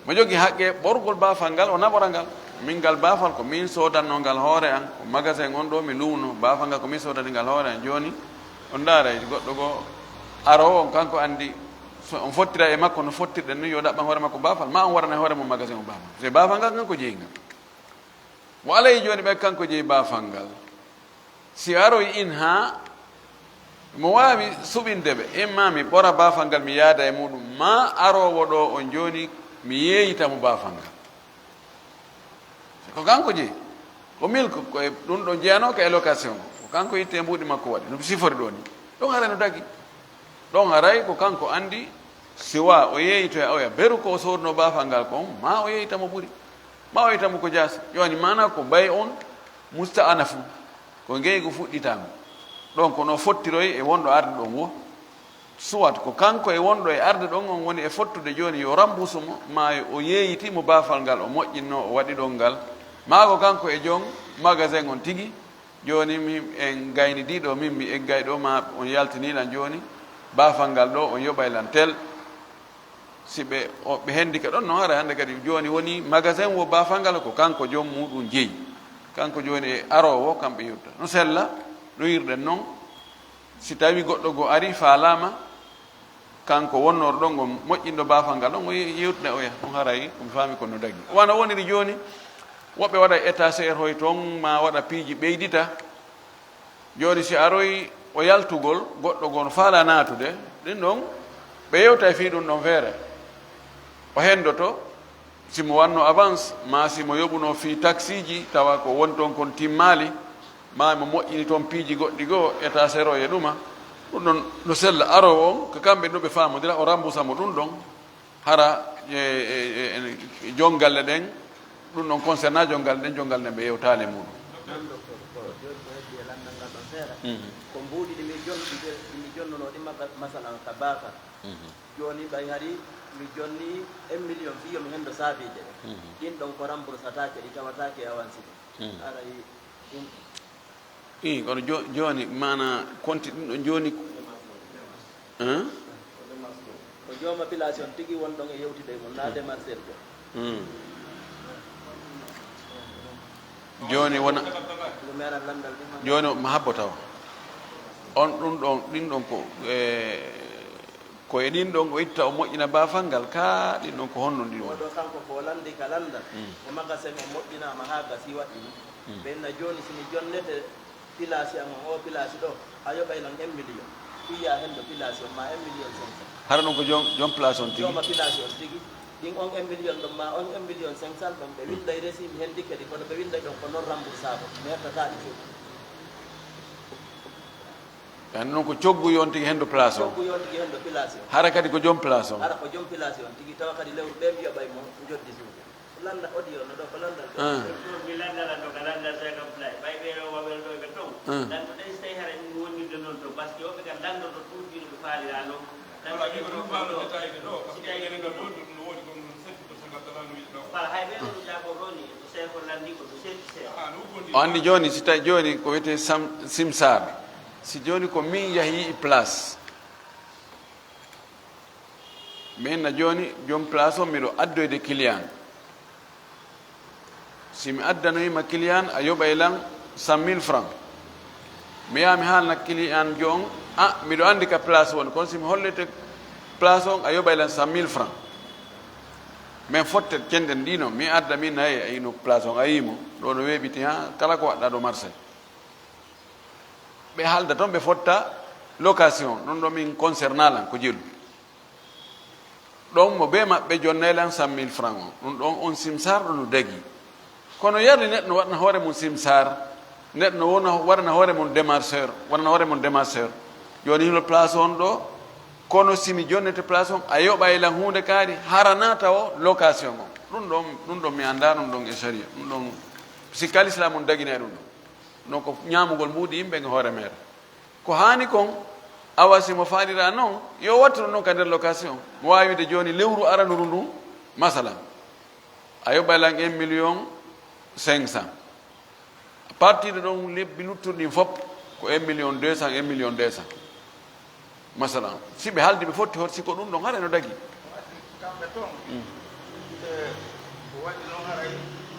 mo jogi haqqe ɓorgol baafal ngal, o naɓora ngal. Min ngal baafal ko min soodannoo ngal hoore an, ko magasin on ɗo mi luwno, baafal ngal ko min soodani ngal hoore an. Jooni, on ndaara, goɗɗo goo aroowo on, kanko anndi, so on fottira e makko no fottirɗen ni, yo ɗaɓɓan hoore makko baafal, ma on waɗana hoore mum magasin o baafal. Se baafal ngal kanko jeyi ngal. Mo alay jooni ɓe kanko jeyi baafal ngal. Si aroy inha, mo waawi suɓinde ɓe, imma mi ɓora baafal ngal, mi yaada e muɗum, ma aroowo ɗo on jooni, mi yeeyita mo baafal ngal. Ko kanko jeyi. Ko milk, ko e ɗum ɗon jeyanoo ka e location. Ko kanko itte mbuuɗi makko waɗi. No sifori ɗo ni. Ɗon haray no dagi. Ɗon haray ko kanko anndi siwa o yeeyitoya oya. Beru ko o soodunoo baafal ngal kon, ma o yeeyita mo ɓuri. Ma o yeeyita mo ko jaasi. Jooni maanaa ko bay on musta'anafu. Ko ngeygu fuɗɗitaangu. Ɗon ko no fottiroy e wonɗo arde ɗon wo. Soit ko kanko e wonɗo e arde ɗon on woni e fottude jooni yo rambusu mo, ma o yeeyiti mo baafal ngal o moƴƴinnoo o waɗi ɗon ngal, maa ko kanko e joom magasin on tigi, jooni min en gaynidii ɗo, min mi eggay ɗo, ma on yaltinii lan jooni baafal ngal ɗo, on yoɓay lan tel. Si ɓe, o, ɓe hendike ɗon, no haray hannde kadi jooni woni magasin wo baafal ngal ko kanko joom muuɗum jeyi. Kanko jooni e aroowo, kamɓe yewta. No sella, no yirɗen non, si tawi goɗɗo goo ari faalaama, kanko wonnooɗo ɗon, on moƴƴinɗo baafal ngal ɗon, o ye-, yewtida oya. On haray, ko mi faami ko no dagi. Wano woniri jooni, woɓɓe waɗa étagère hoy ton, ma waɗa piiji ɓeydita. Jooni, si aroyi o yaltugol, goɗɗo goo no faalaa naatude, ɗin ɗon, ɓe yewta e fii ɗun ɗon feere. O hendoto, si mo wanno avance, maa si mo yoɓuno fii taksiiji, tawa ko woni ton kon timmaali, maa mo moƴƴini ton piiji goɗɗi goo, étagère o e ɗuma. Ɗun ɗon no sella. Aroowo on, ko kamɓe no ɓe faamodira, o rambusa mo ɗun ɗon. Hara e, e, e, e jongalle ɗen, ɗun ɗon concernant jongalle ɗen, jongalle ɗen ɓe yewtaali e muɗum. Ɗon ɗo ko, ko jooni ko heddi e lanndal ngal ɗon seeɗa. Mhm. Ko mbuuɗi ɗi mi jon-, ɗi mi jonnuno ɗi maga-, masalan ka baafal. Mhm. Jooni ɓay hari mi jonni un million fii yo mi hendo saabiije ɗen. Mhm. Ɗin ɗon ko remboursataake, ɗi tawataake e avance ɗin. Mhm. Aray ɗum Ii, kono jo-, jooni, maanaa, konti ɗum ɗo jooni, hein? Ko jooma place on tigi won ɗon e yewtude e mum, naa démarcheur ko. Hmm. Jooni wona, ko meeral lanndal ɗum. Jooni ma habbo tawa. On ɗum ɗon, ɗin ɗon ko, e, ko e ɗin ɗon o itta, o moƴƴina baafal ngal, kaa ɗin ɗon ko honno ɗin woni? Oɗo kanko ko o lanndi ka lanndal, mm, e magasin o moƴƴinaama haa gasi waɗi ni. Mm. Ɓen na jooni, si mi jonnete pilaasi am on, oo pilaasi ɗoo, a yoɓay lan un million. Fii yaa hendo pilaasi on, maa un million cinq cents. Hara ɗum ko joom, joom pilaasi on tigi? Jooma pilaasi on tigi. Ɗin on un million ɗon, maa on un million cinq cents ɗon, ɓe, mm, winnday receipt, mi hendike ɗi, kono ɓe winnday ɗon ko non remboursable. Mi heɓtataa ɗi fof. Ɗan ɗon ko coggu yon tigi hendo place on. Coggu yon tigi hendo place on. Hara kadi ko joom place on. Hara ko joom place on tigi, tawa kadi lewru ɓe mi yoɓay mo njoddi suudu. Lannda audio no ɗo ko lanndal ɗo. Ah. Ɗo mi lanndala ɗo ka lanndal cinquante lay. Ɓay ɓe o wawel ɗo ɓe ton. Ah. Lanndo ɗen si tawi hara ɗum wonirde noon to, parce que woɓɓe kan lanndoto toujours no ɓe faalira noon. Wala, ɗiɗo ɗum faalo détail ɗo, parce que enen ɗo ɗo ɗum no woodi ko ɗum setti ko cinquante lay no wiɗi ɗo. Wala, hay ɓe ɗo ɗum jaabo ɗo ni, ko seeko lanndi ko ɗum setti seeko. Ah, no woodi. O anndi jooni, si tawi jooni ko wiyetee sam-, simsaar. Si jooni ko min yahi yi'i place. Min na jooni, joom place on, miɗo addoyde client. Si mi addanoyima client, a yoɓay lan cent mille francs. Mi yaha mi haalna client jo on, a, miɗo anndi ka place woni, kono si mi hollete place on, a yoɓay lan cent mille francs. Min fotte cenɗen ɗi non, mi adda min nayi, a yino place on, a yimo, ɗo no weeɓiti, ha, kala ko waɗɗa ɗo marché. Ɓe haalda ton, ɓe fotta location, ɗum ɗo min concernant lan ko jelu. Ɗon mo bee maɓɓe jonnay lan cent mille francs on. Ɗum ɗon on simsaar ɗo no dagi. Kono yarli neɗɗo no waɗna hoore mum simsaar, neɗɗo no wona, waɗana hoore mum démarcheur, waɗana hoore mum démarcheur. Jooni hino place on ɗo, kono si mi jonnete place on, a yoɓay lan huunde kaari, hara naata o location on. Ɗum ɗon, ɗum ɗon mi anndaa ɗum ɗon e sariya. Ɗum ɗon si kala Islaam on daginay ɗum ɗon. Non ko ñaamugol mbuuɗi yimɓe e hoore meere. Ko haani kon, awa si mo faalira non, yo wattu ɗum non ka nder location. Mo waawi wiide jooni lewru aranuru ndun, masalan, a yoɓay lan un million cinq cents. À partir de ɗon, lebbi luttuɗi ɗin fof ko un million deux cents, un million deux cents. Masalan, si ɓe haaldi ɓe fotti hoto, si ko ɗum ɗon haray no dagi. Kamɓe toon, mm, ɓe ko waɗi noon haray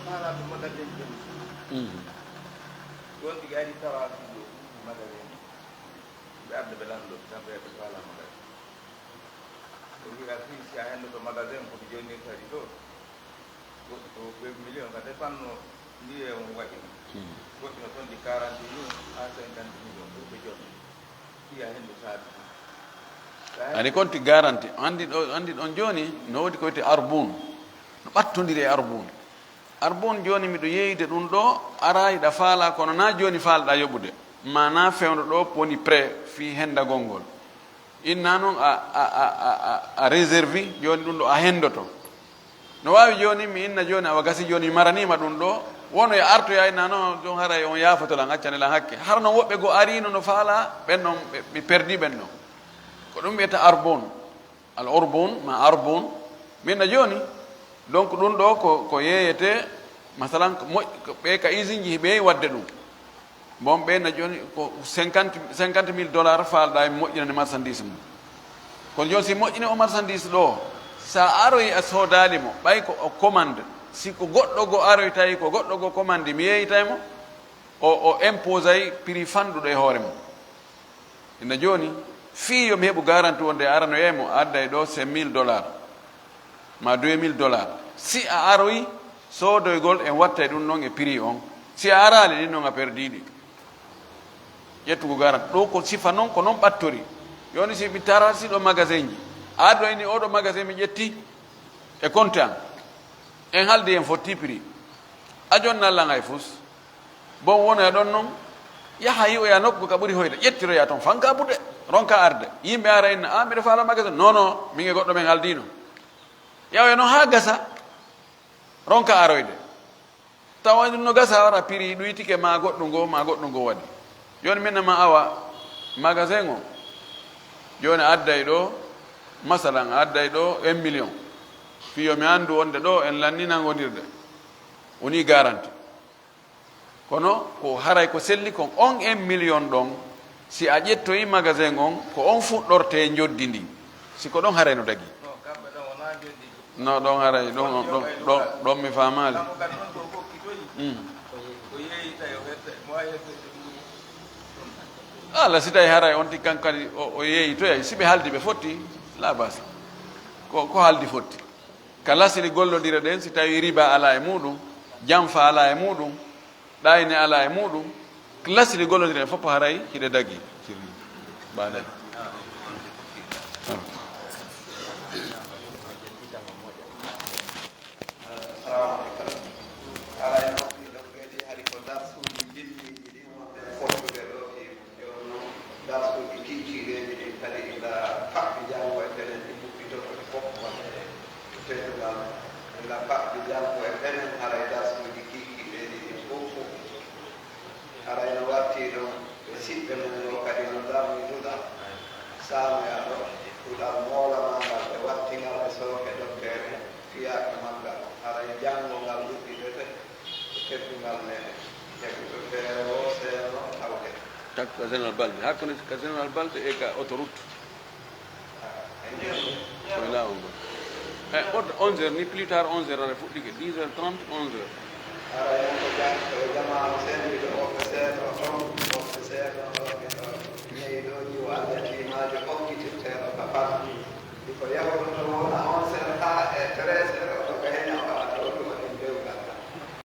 faalaaɓe magasin ɓe. Mm. Ɗoon tigi ari tawa ɗum ɗo magasin. Ɓe arde ɓe lanndo, tan ɓe ɓe faalaa magasin. Ɓe wi'a fii si a henndoto magasin ko ɓe jonnirta ɗi ɗo. Goɗɗo ko deux millions ka dépanno ndiye on waɗi. Hmm. Goɗɗi no ton ɗi quarante mille haa cinquante millions pour ɓe jonna. Fiya henndu saabi. Ani konti garanti. Anndi ɗo, anndi ɗon jooni no woodi ko wiyetee arbun. No ɓattondiri e arbun. Arbun jooni miɗo yeeyde ɗum ɗo, araa hiɗa faalaa, kono naa jooni faalɗaa yoɓude. Maanaa fewndo ɗo woni prêt fii henndagol ngol. Inna noon a, a, a, a, a, a réserve, jooni ɗum ɗo a henndoto. No waawi jooni mi inna jooni awa gasi jooni mi maraniima ɗum ɗo, wono e artoyaa inna noon ɗum haray on yaafoto lan, accane lan hakke. Hara noon woɓɓe goo ariino no faalaa, ɓen noon ɓe, mi perdii ɓen noon. Ko ɗum wiyata arbon, al urbun ma arbun. Min na jooni, donc ɗum ɗo ko, ko yeeyetee, masalan, ko moƴ-, ko ɓe ka usine ji ɓe waɗde ɗum. Bon, ɓe na jooni ko cinquante, cinquante mille dollars faalɗaa e moƴƴinande marchandise mum. Kono jooni si moƴƴini o marchandise ɗo, sa aroyi a soodaali mo, ɓay ko o commande, si ko goɗɗo goo aroyi tawi ko goɗɗo goo commande, mi yeeyitay mo, o, o imposay prix fanɗuɗo e hoore mum. Ina jooni, fii yo mi heɓu garanti wonde a aranoyay mo, a adday ɗo cinq mille dollars, ma deux mille dollars. Si a aroyi, soodoygol en wattay ɗum noon e prix on. Si a araali, ɗin noon a perdii ɗi. Ƴettugo garanti ɗo ko sifa noon, ko noon ɓattori. Jooni si mi tarasi ɗo magasin ji, a addoyni oɗo magasin mi ƴetti e compte am, en haaldi en fotti prix. A jonnaa laŋay fus. Bon wonoya ɗon noon, yaha yi'oya nokku ka ɓuri hoyde, ƴettiroya toon fanka buɗe, ronka arde. Yimɓe ara inna, "A, miɗo faala magasin." "Non, non, min e goɗɗo men haaldiino." Yahoya noon haa gasa, ronka aroyde. Tawa ɗum no gasa wara prix ɗuytike ma goɗɗum ngo, ma goɗɗum ngo waɗi. Jooni min ma awa magasin o. Jooni a adday ɗo, masalan, a adday ɗo un million. Fii yo mi anndu wonde ɗo en lanni nanngondirde. Woni garanti. Kono ko haray ko selli kon on un million ɗon, si a ƴettoyi magasin on, ko on fuɗɗorte njoddi ndin. Si ko ɗon haray no dagi. No, ɗon haray, ɗon, ɗon, ɗon, ɗon mi faamaali. Mm. Ala, si tawi haray on ti kan kadi o, o yeeyitoyay, si ɓe haaldi ɓe fotti, la basa. Ko, ko haaldi fotti. Ka lasli gollondire ɗen, si tawi riba ala e muɗum, janfa ala e muɗum, ɗayne ala e muɗum, lasli gollondire ɗen fof haray hiɗe dagi. Baale. Haray noon, miɗen kadi hari ko darsuuji jinniiɗi ɗin wonɓe fottude ɗo fii mum. Jooni noon, darsuuji kiikiiɗeeji ɗin kadi ila paɓɓi janngo e penen ɗi huɓɓitoto fof wonde e teddungal. Ila paɓɓi janngo e penen haray darsuuji kiikiiɗeeji ɗin fof huɓɓitoto. Haray no wartii ɗon e siɓɓe men ɗo kadi no darni duɗal saamuyaaɗo, duɗal moolamaa ngal ɓe watti ngal e sooke dokteer en. Fiyaaɓe maggal, haray janngo ngal udditete ko teddungal meɗen, heɓuɓe feere woo seeno tawde. Takko ka Général Balde, hakkunde ka Général Balde e ka autoroute. Ah, e nder ɗum. Koye laawol ngol. E, ɓurda onze heures ni, plus tard onze heures, aɗa fuɗɗike dix heures trente, onze heures. Haray noon ko jam, ko e jamaanu senndiiɗo, wonɓe seeno ɗon, wonɓe seeno ɗon e ɗon. Ñeyi ɗo jiwo Alla tiimaajo hokkitirteeɗo ka parti. Ko yahuɗo to wona o